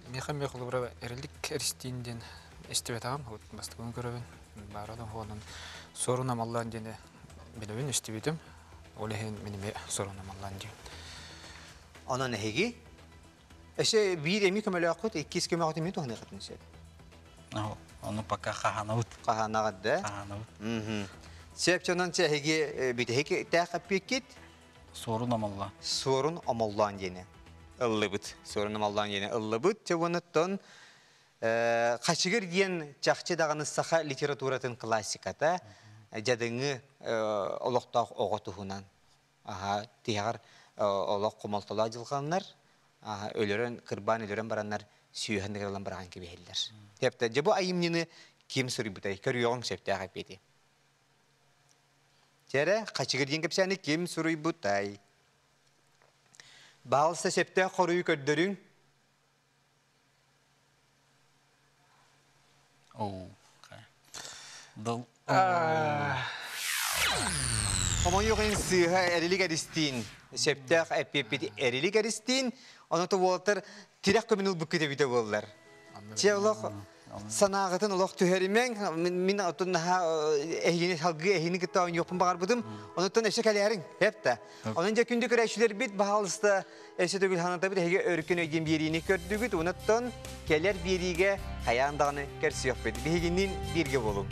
миэхэ эмиэ холобура эрэлик эристиин диэн истибэтэҕим, бастакыбын көрөбүн. Баара да уонун суорун амаллаан диэни билэбин, истибитим. Ол иһин мин эмиэ суорун амаллаан диэн. Онон эһиги өссө биир эми көмөлөөххүт, иккис көмөҕүт эмиэ туһаныаххытын сөп. Ону пока хаһанабыт. Хаһанаҕыт да? Хаһанабыт. Сөп дьонон эһиги бүтэһик тээх эппиэккит? Суорун омоллоон. Суорун омоллоон диэни ыллыбыт. Суорун омоллоон диэни ыллыбыт. Чэ уонуттан Хачыгыр диэн чахчы даҕаны саха литературатын классиката дьадыҥы олохтоох оҕо туһунан аха тиһэҕэр Олох хомолтолоох дьылҕаннар, өлөрөн, кырбаан өлөрөн бараннар сүүһэн ыгырылан быраҕан кэбиһэллэр. Тэптэ, дьэ бу айымньыны ким суруйбутай? Көрүөҕүҥ сөптөөх эппиэти. Чэрэ, хачыгыр диэн кэпсээни ким суруйбутай? Баалса сөптөөх хоруйу көрдөрүҥ. Оу, Дыл. Хомойуох иһин сыыһа эрилик эристиин, сөптөөх эппиэппит эрилик эристиин, ону уолаттар тирэх көмүн ылбыккыт эбитэ буоллар. Чэ олох санааҕытын олох түһэримэҥ, мин оттон наһаа эһигини салгыы эһигини кытта оонньуохпун баҕарбытым, онуттан өссө кэлээриҥ, эп Онон дьэ күндү көрөөччүлэрбит баһаалыста өссө төгүл санатабыт эһиги өркөн өйдүн биэриини көрдүгүт, онуттан кэлэр биэриигэ хайаан даҕаны көрсүөхпүт. Биһигинниин бииргэ буолуҥ.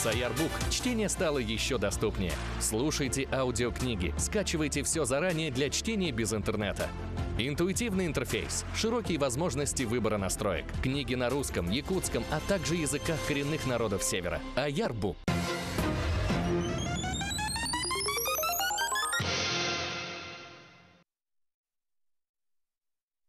Саярбук чтение стало еще доступнее. Слушайте аудиокниги, скачивайте все заранее для чтения без интернета. Интуитивный интерфейс, широкие возможности выбора настроек, книги на русском, якутском, а также языках коренных народов Севера. Аярбук.